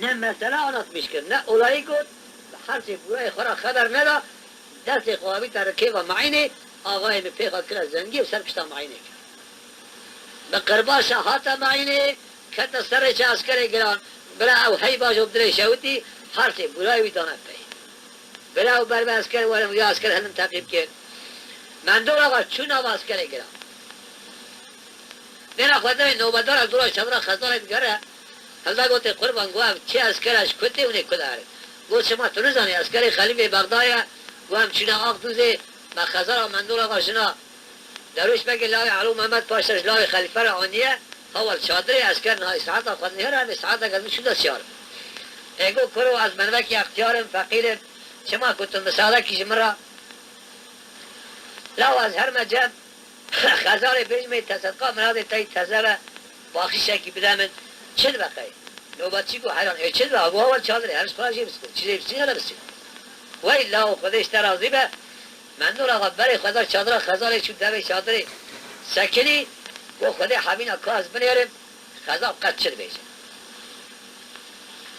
Ne mesele anlatmîş kir, ne olayî got, bi hersê gurayê xwe re xeber neda, destê xwe avîte rikêva Meînê, axayê min pêxa kire zengî û ser pişta Meînê kir. Bi qirbaşa hate Meînê, kete ser rêça eskerê giran, bira ew hey bajo bi dilê şewitî, hersê bûrayê wî dane pey. Bira ew ber bi esker werin, wî esker hilin teqîb kir. Mendor Axa çû nava eskerê giran. Dêna Xwedayê nobedara dora çadira Xezalê digere, hilda gotê, qurban, got, ev çi esker e, ji ku tê, hûn ê ku de herin? Got, çima tu nizanî, eskerê xelîfê Bexdayê ye, got, em çûne Axdûzê, me Xezala Mendor Axa jina Dewrêş Begê lawê Elo Mehmet Paşa ji lawê xelîfe re aniye, hewa li çadirê, esker niha îstiraeta xwe dinihêre, em îstiraeteke din çû dest şiyar. Ê got, kuro, ez merivekî extiyar im, feqîr im, çima ku tu misadekî ji min re, law ez herime cem, Xezalê bêjimê te sedqa miradê te yî teze be, baxişekî bide min, çi dibe qey? Nobetçî got, heyran, ê çi dibe? Got, hewa çadirê, her ji xwe jê biskin, çi jê biskin, hele biskin. Wey lawo, Xwedê ji te razî be. Mendor Axa berê xwe da çadira Xezalê, çû devê çadirê sekinî, got, Xwedê hemîna ka ez binêrim, Xezal qet çi dibêje?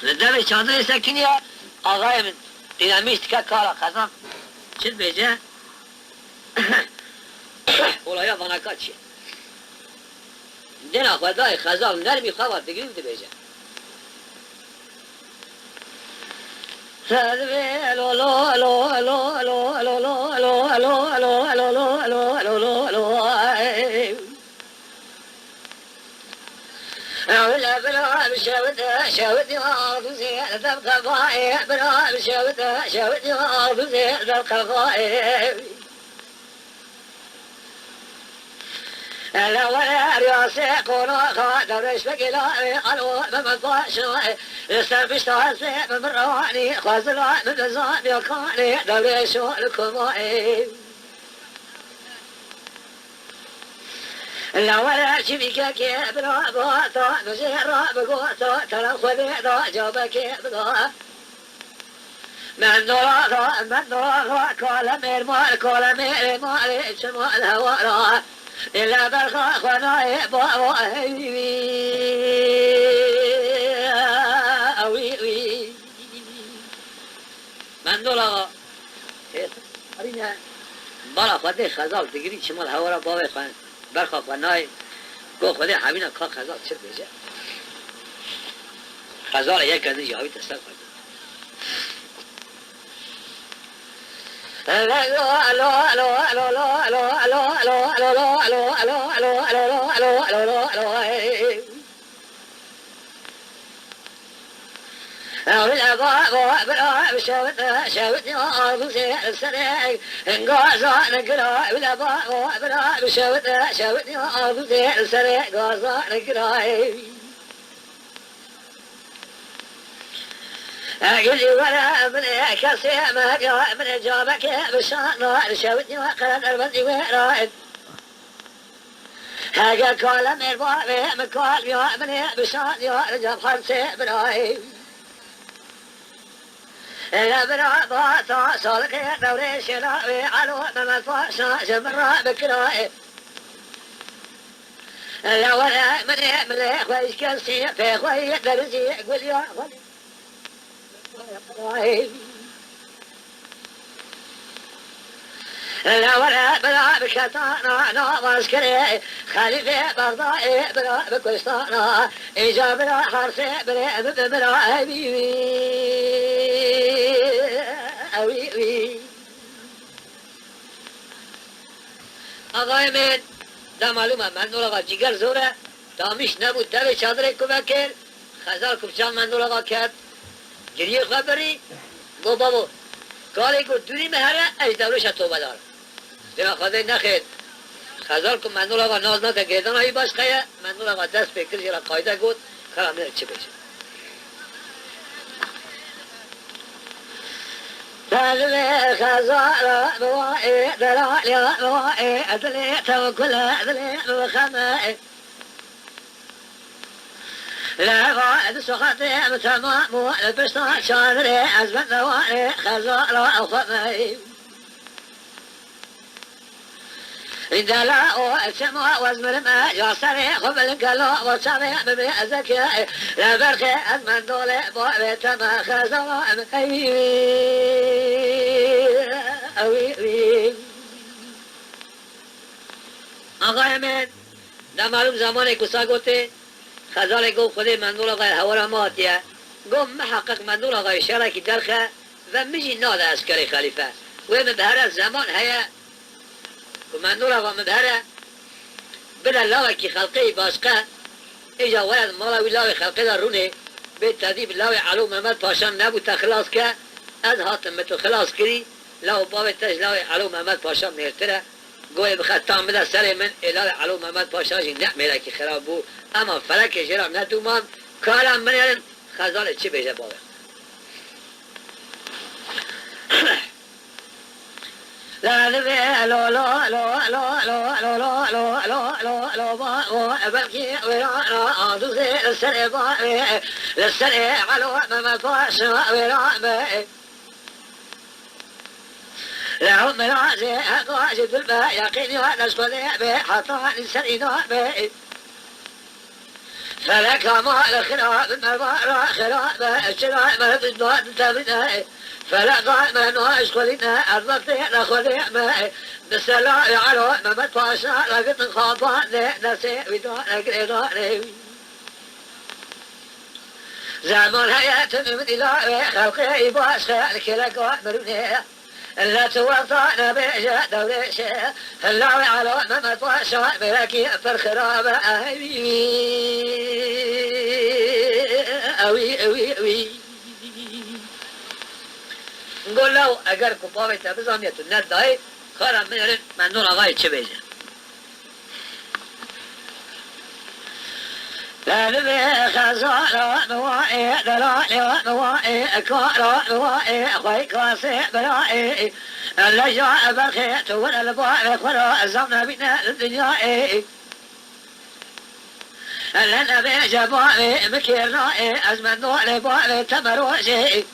Li devê çadirê sekiniye, axayê min dînamîş dike kara Xezal çi dibêje? Olaya vanaka çi ye? Dêna Xwedayê Xezal nermî xwe va digirî û dibêje. Ew li bira şewit, şewit ya duzê li dev qefayê, bira şewit, şewit ya duzê li dev qefayê. Hele were riyasê qonaxa, dewrêş vekê layê alo, Mehmet Paşa, li ser pişta hestê min, min rewanî, xwezila min li zan yakanê, dewrêşo li komayê. Hele were çimîkekê bira bata, min jê re bigota, tera Xwedê da, cavekê bida. Mendolaxa, mendolaxa, kale mêr mal, kale mêrê malê, çima li hewara. Ê le berxa xwe nayê bava, hey wî wî, wî wî. Mendolaxa. Ê, arîne. Bala xwe dê xezal digirî, çima li hewara bavê xwe. Berxa xwe nayê. Go Xwedê hemîna ka xezal çi bêje. Xezalê yek ez ji awî te ser xwe. Ewil eva, eva, bira, şewit, şewit, ya, abuzê, serê, gaza, negira, ewil eva, bira, şewit, şewit, ya, abuzê, serê, gaza, negira. Gilî were min ê kesê me ya, min ê camekê bişana, şewit, ya, qere derbendî wera. Hege kale mêr bavê min kal ya, min ê bişan ya, li cem xersê birayê. Ele bira bata salixê dewrê şêla wê alo Mehmet Paşa ji min re bikirayê. Ele were min ê, min ê xwe ji kesî pê xwe yê derizî gul ya xwe. Lewere bira bi ketana navazkirê, xelîfê Bexdayê bira bi kuştana, îca bira hersê birê bi bira evî wî, ewî wî. Axayê min, da malûm e, Mendol Axa cîger zor e, damîş nebû, devê çadirê ku vekir, Xezal ku bi çav Mendol Axa ket, giriyê xwe birî, got, babo, kalê got, dûrî min here, ez ji dewrêşa tobedar im. Dêra Xwedê nexêr. Xezal ku Mendol Axa nas nake, girêdana wî başqe ye, Mendol Axa dest pê kir, jê re qayde got, kara min çi bêje. Belê Xezala min wa ê, delaliya min wa ê, dilê tewkule, dilê min xeme. Leva di soxatê em temam û li pişta çadirê ez bendewarê Xezala xwe me. Dela o çima wez mirime ya serê xwe bil gelo wa çavê bibê ezeke. Li berxê ez mendolê bavê te me Xezala em ey wî wî, ewî wî. Axayê min, da malûm zamanê ku sa gotê, Xezalê got, Xwedê Mendol Axa hewara me hatiye. Got, miheqeq Mendol Axayê şerekî derxe ve min jî nade eskerê xelîfe. Wê min bihere zeman heye ku Mendol Axa min bihere, bide lawekî xelqê yî başqe, îja were di mala wî lawê xelqê de rûnê, bê tedî bi lawê Elo Mehmet Paşa nebû te xilas ke, ez hatim min tu xilas kirî, law û bavê te ji lawê Elo Mehmet Paşa mêrtir e. Goyê bixe tam bide serê min, ê lawê Elo Mehmet Paşa jî ne mêrekî xirab bû, ema felekê jê re nedûmand, kara min êrin, Xezalê çi bêje bavê xwe. Lelibê lo lo lo lo lo lo lo lo lo lo lo lo ba o, belkî wêra ra aduzê li serê bavê, li serê Elo Mehmet Paşa wêra be. Lew mirazê heqa ji dil be, yaqîn ya neşxulê be, heta nî ser îna be. Felek ama li xira, bi merva ra xira be, çira me bi dua di tevîne. Felek me naşxulîne, ez wextê nexulê me. Bi sela ya Elo Mehmet Paşa, ragitin xapane, nesê wî da, negirê dane wî. Zeman heye tu min îlawê xelqê î baş xeyal kêleka mirûnê. Illa tu wexta nebêje dewrêşê. Hillawê Elo Mehmet Paşa mêrekî pir xirabe. Ewî wî, ewî, ewî, ewî. Go law, eger ku bavê te bizaniye tu nedayê, kara min êrin Mendol Axayê çi bêje. Li vê xezala min wayê, delalê min wayê, kara min wayê, xwey kasê birayê. Leja berxê tu were li bavê xwe re, zam nebîne li dinyayê. Li nebêje bavê min kêr nayê, ez mendolê bavê te me rojê.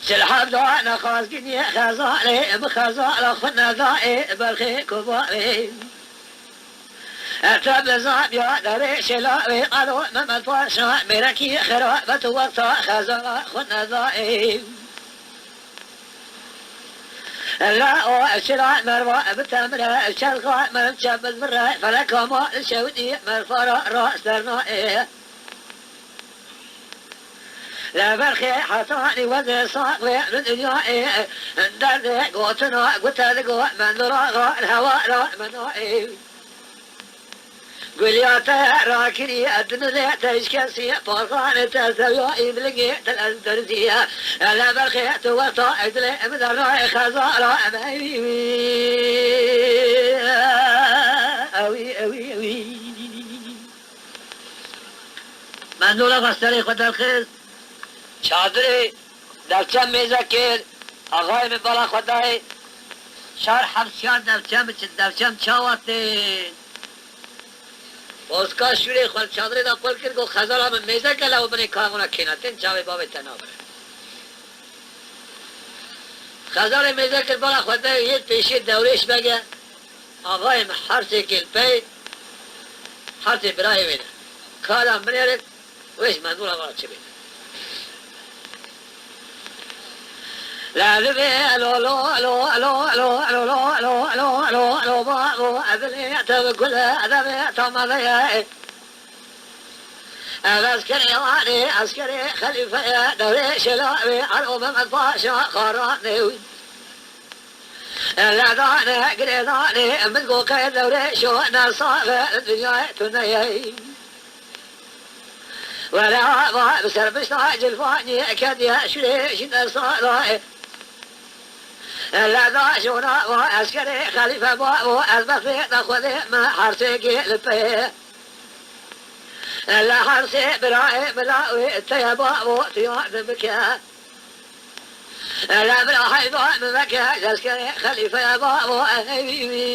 Çil hevda nexwazgîniyê xezalê, min xezala xwe nedayê, berxê ku bavê. Te bi zamiya derê şêlawê, alo Mehmet Paşa, mêrekî xirabe tu wexta xezala xwe nedayê. La o çira merva bi temre, çelxa min çe bi zirre, feleka ma şewdî merfara rast dernayê. Li berxê hetanî wezê sax wê li dinyayê, derdê gotina gute digo mendora xwe li hewara min nayê. Guliya te rakirî, dinilê te ji kesî, parxanê te zewya îmlingê dil ez derziye. Li berxê tu wexta dilê min dernayê xezala me wî wî. Ewî, ewî, ewî. Mendora xwe serê xwe derxist. Çadirê devçem mêze kir. Axayê min bala xwe dayê. Çar heb siyar devçem biçin. Devçem çawa tên? Bozka şûrê xwe li çadirê de qul kir, got, "Xezala min mêze ke lew binê kavuna kêna tên çavê bavê te nabire." Xezalê mêze kir, bala xwe dayê, yê pêşê Dewrêş Beg e. Axayê min hersê kêlpey, hersê birayê wê ne. Kala min êrê, wê ji mendûra xwe çi bê. La li vê lo lo lo lo lo lo lo lo lo lo lo ba lo, ez lê te bi kule, ez lê te me veye. Ev eskerê wanê, eskerê xelîfeye, dewrê şelavê, ero Mehmed Paşa xaranê wî. Ledane, girêdane, min go qey dewrê şo nersaxe, dinyayê tu neyey. Were ava, bi ser bişta cilfanî, kediye şûrê jî nersaxe. Leda şona va eskerê xelîfe bavo, ez bextê te xwedê me hersê gê li pê. Li hersê birayê bila wê te ye bavo, tu yardim bike. Li bila heyva min veke, eskerê xelîfe ye bavo, ey wî wî.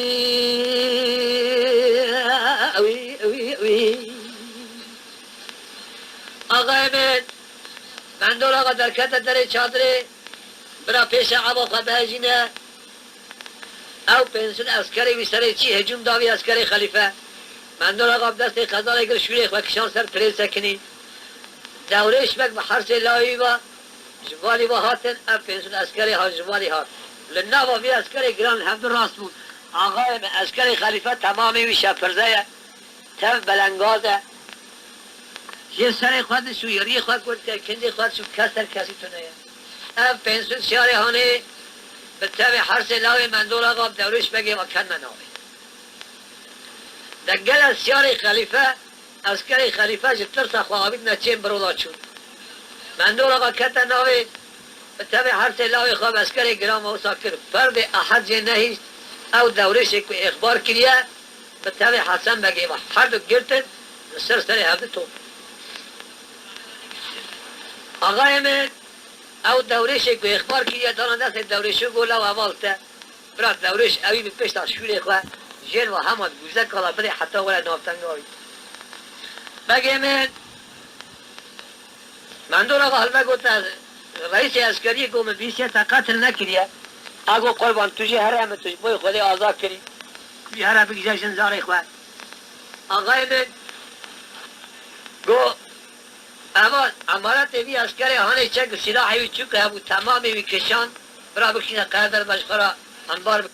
Wî, wî, wî. Axayê min, Mendol Axa derkete derê çadirê, bira pêşa ava xwe dayê jî ne. Ew pênc sed eskerê wî serê çî hicûm da vî eskerê xelîfe. Mendol Axa bi destê xezalê gir şûrê xwe kişand ser tirê sekinî. Dewrêş Beg bi hersê lawî ve ji valî ve hatin, ev pênc sed eskerê hat ji valî hat. Li nava vî eskerê giran li hevdu rast bûn. Axayê min, eskerê xelîfe temamê wî şepirze ye. Tev belengaz e. Jê serê xwe dişû, yê riyê xwe gund ke, kindê xwe dişû, kes ser kesî tune ye. Ev pênc sed siyarê hanê bi tevê hersê lawê Mendol Axa bi Dewrêş Begê ve ken me navê. De gele siyarê xelîfe, eskerê xelîfe ji tirsa xwe avîtine çên birola çûn. Mendol Axa kete navê, bi tevê hersê lawê xwe bi eskerê giran ve wisa kir. Ferdê Ehed jê nehîşt, ew Dewrêşê ku êxbar kiriye, bi tevê Hesen Begê ve herduk girtin, li ser serê hevdu top. Axayê min, ew Dewrêşê ku êxbar kiriye, dana destê Dewrêşê, got, "Law heval te, bira Dewrêş ewî bi pêşta şûrê xwe, jên ve hema dibûze kala bidê heta were navtenga wî." Begê min, Mendol Axa hilve got, "Reîsê eskeriyê got min bîsiye te qetil nekiriye." A got, "Qurban, tu jî here min, tu ji bo Xwedê azad kirî. Tu jî here bigije jin zarê xwe." Axayê min got, "Eva emaretê vî eskerê hanê çek û sîlahê wî çûk hebû, temamê wî kişand, bira bikişîne qeher derve ji xwe re enbar bike."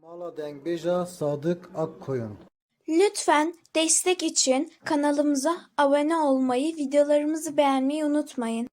Mala dengbêja Sadık Akkoyun. Lütfen destek için kanalımıza abone olmayı, videolarımızı beğenmeyi unutmayın.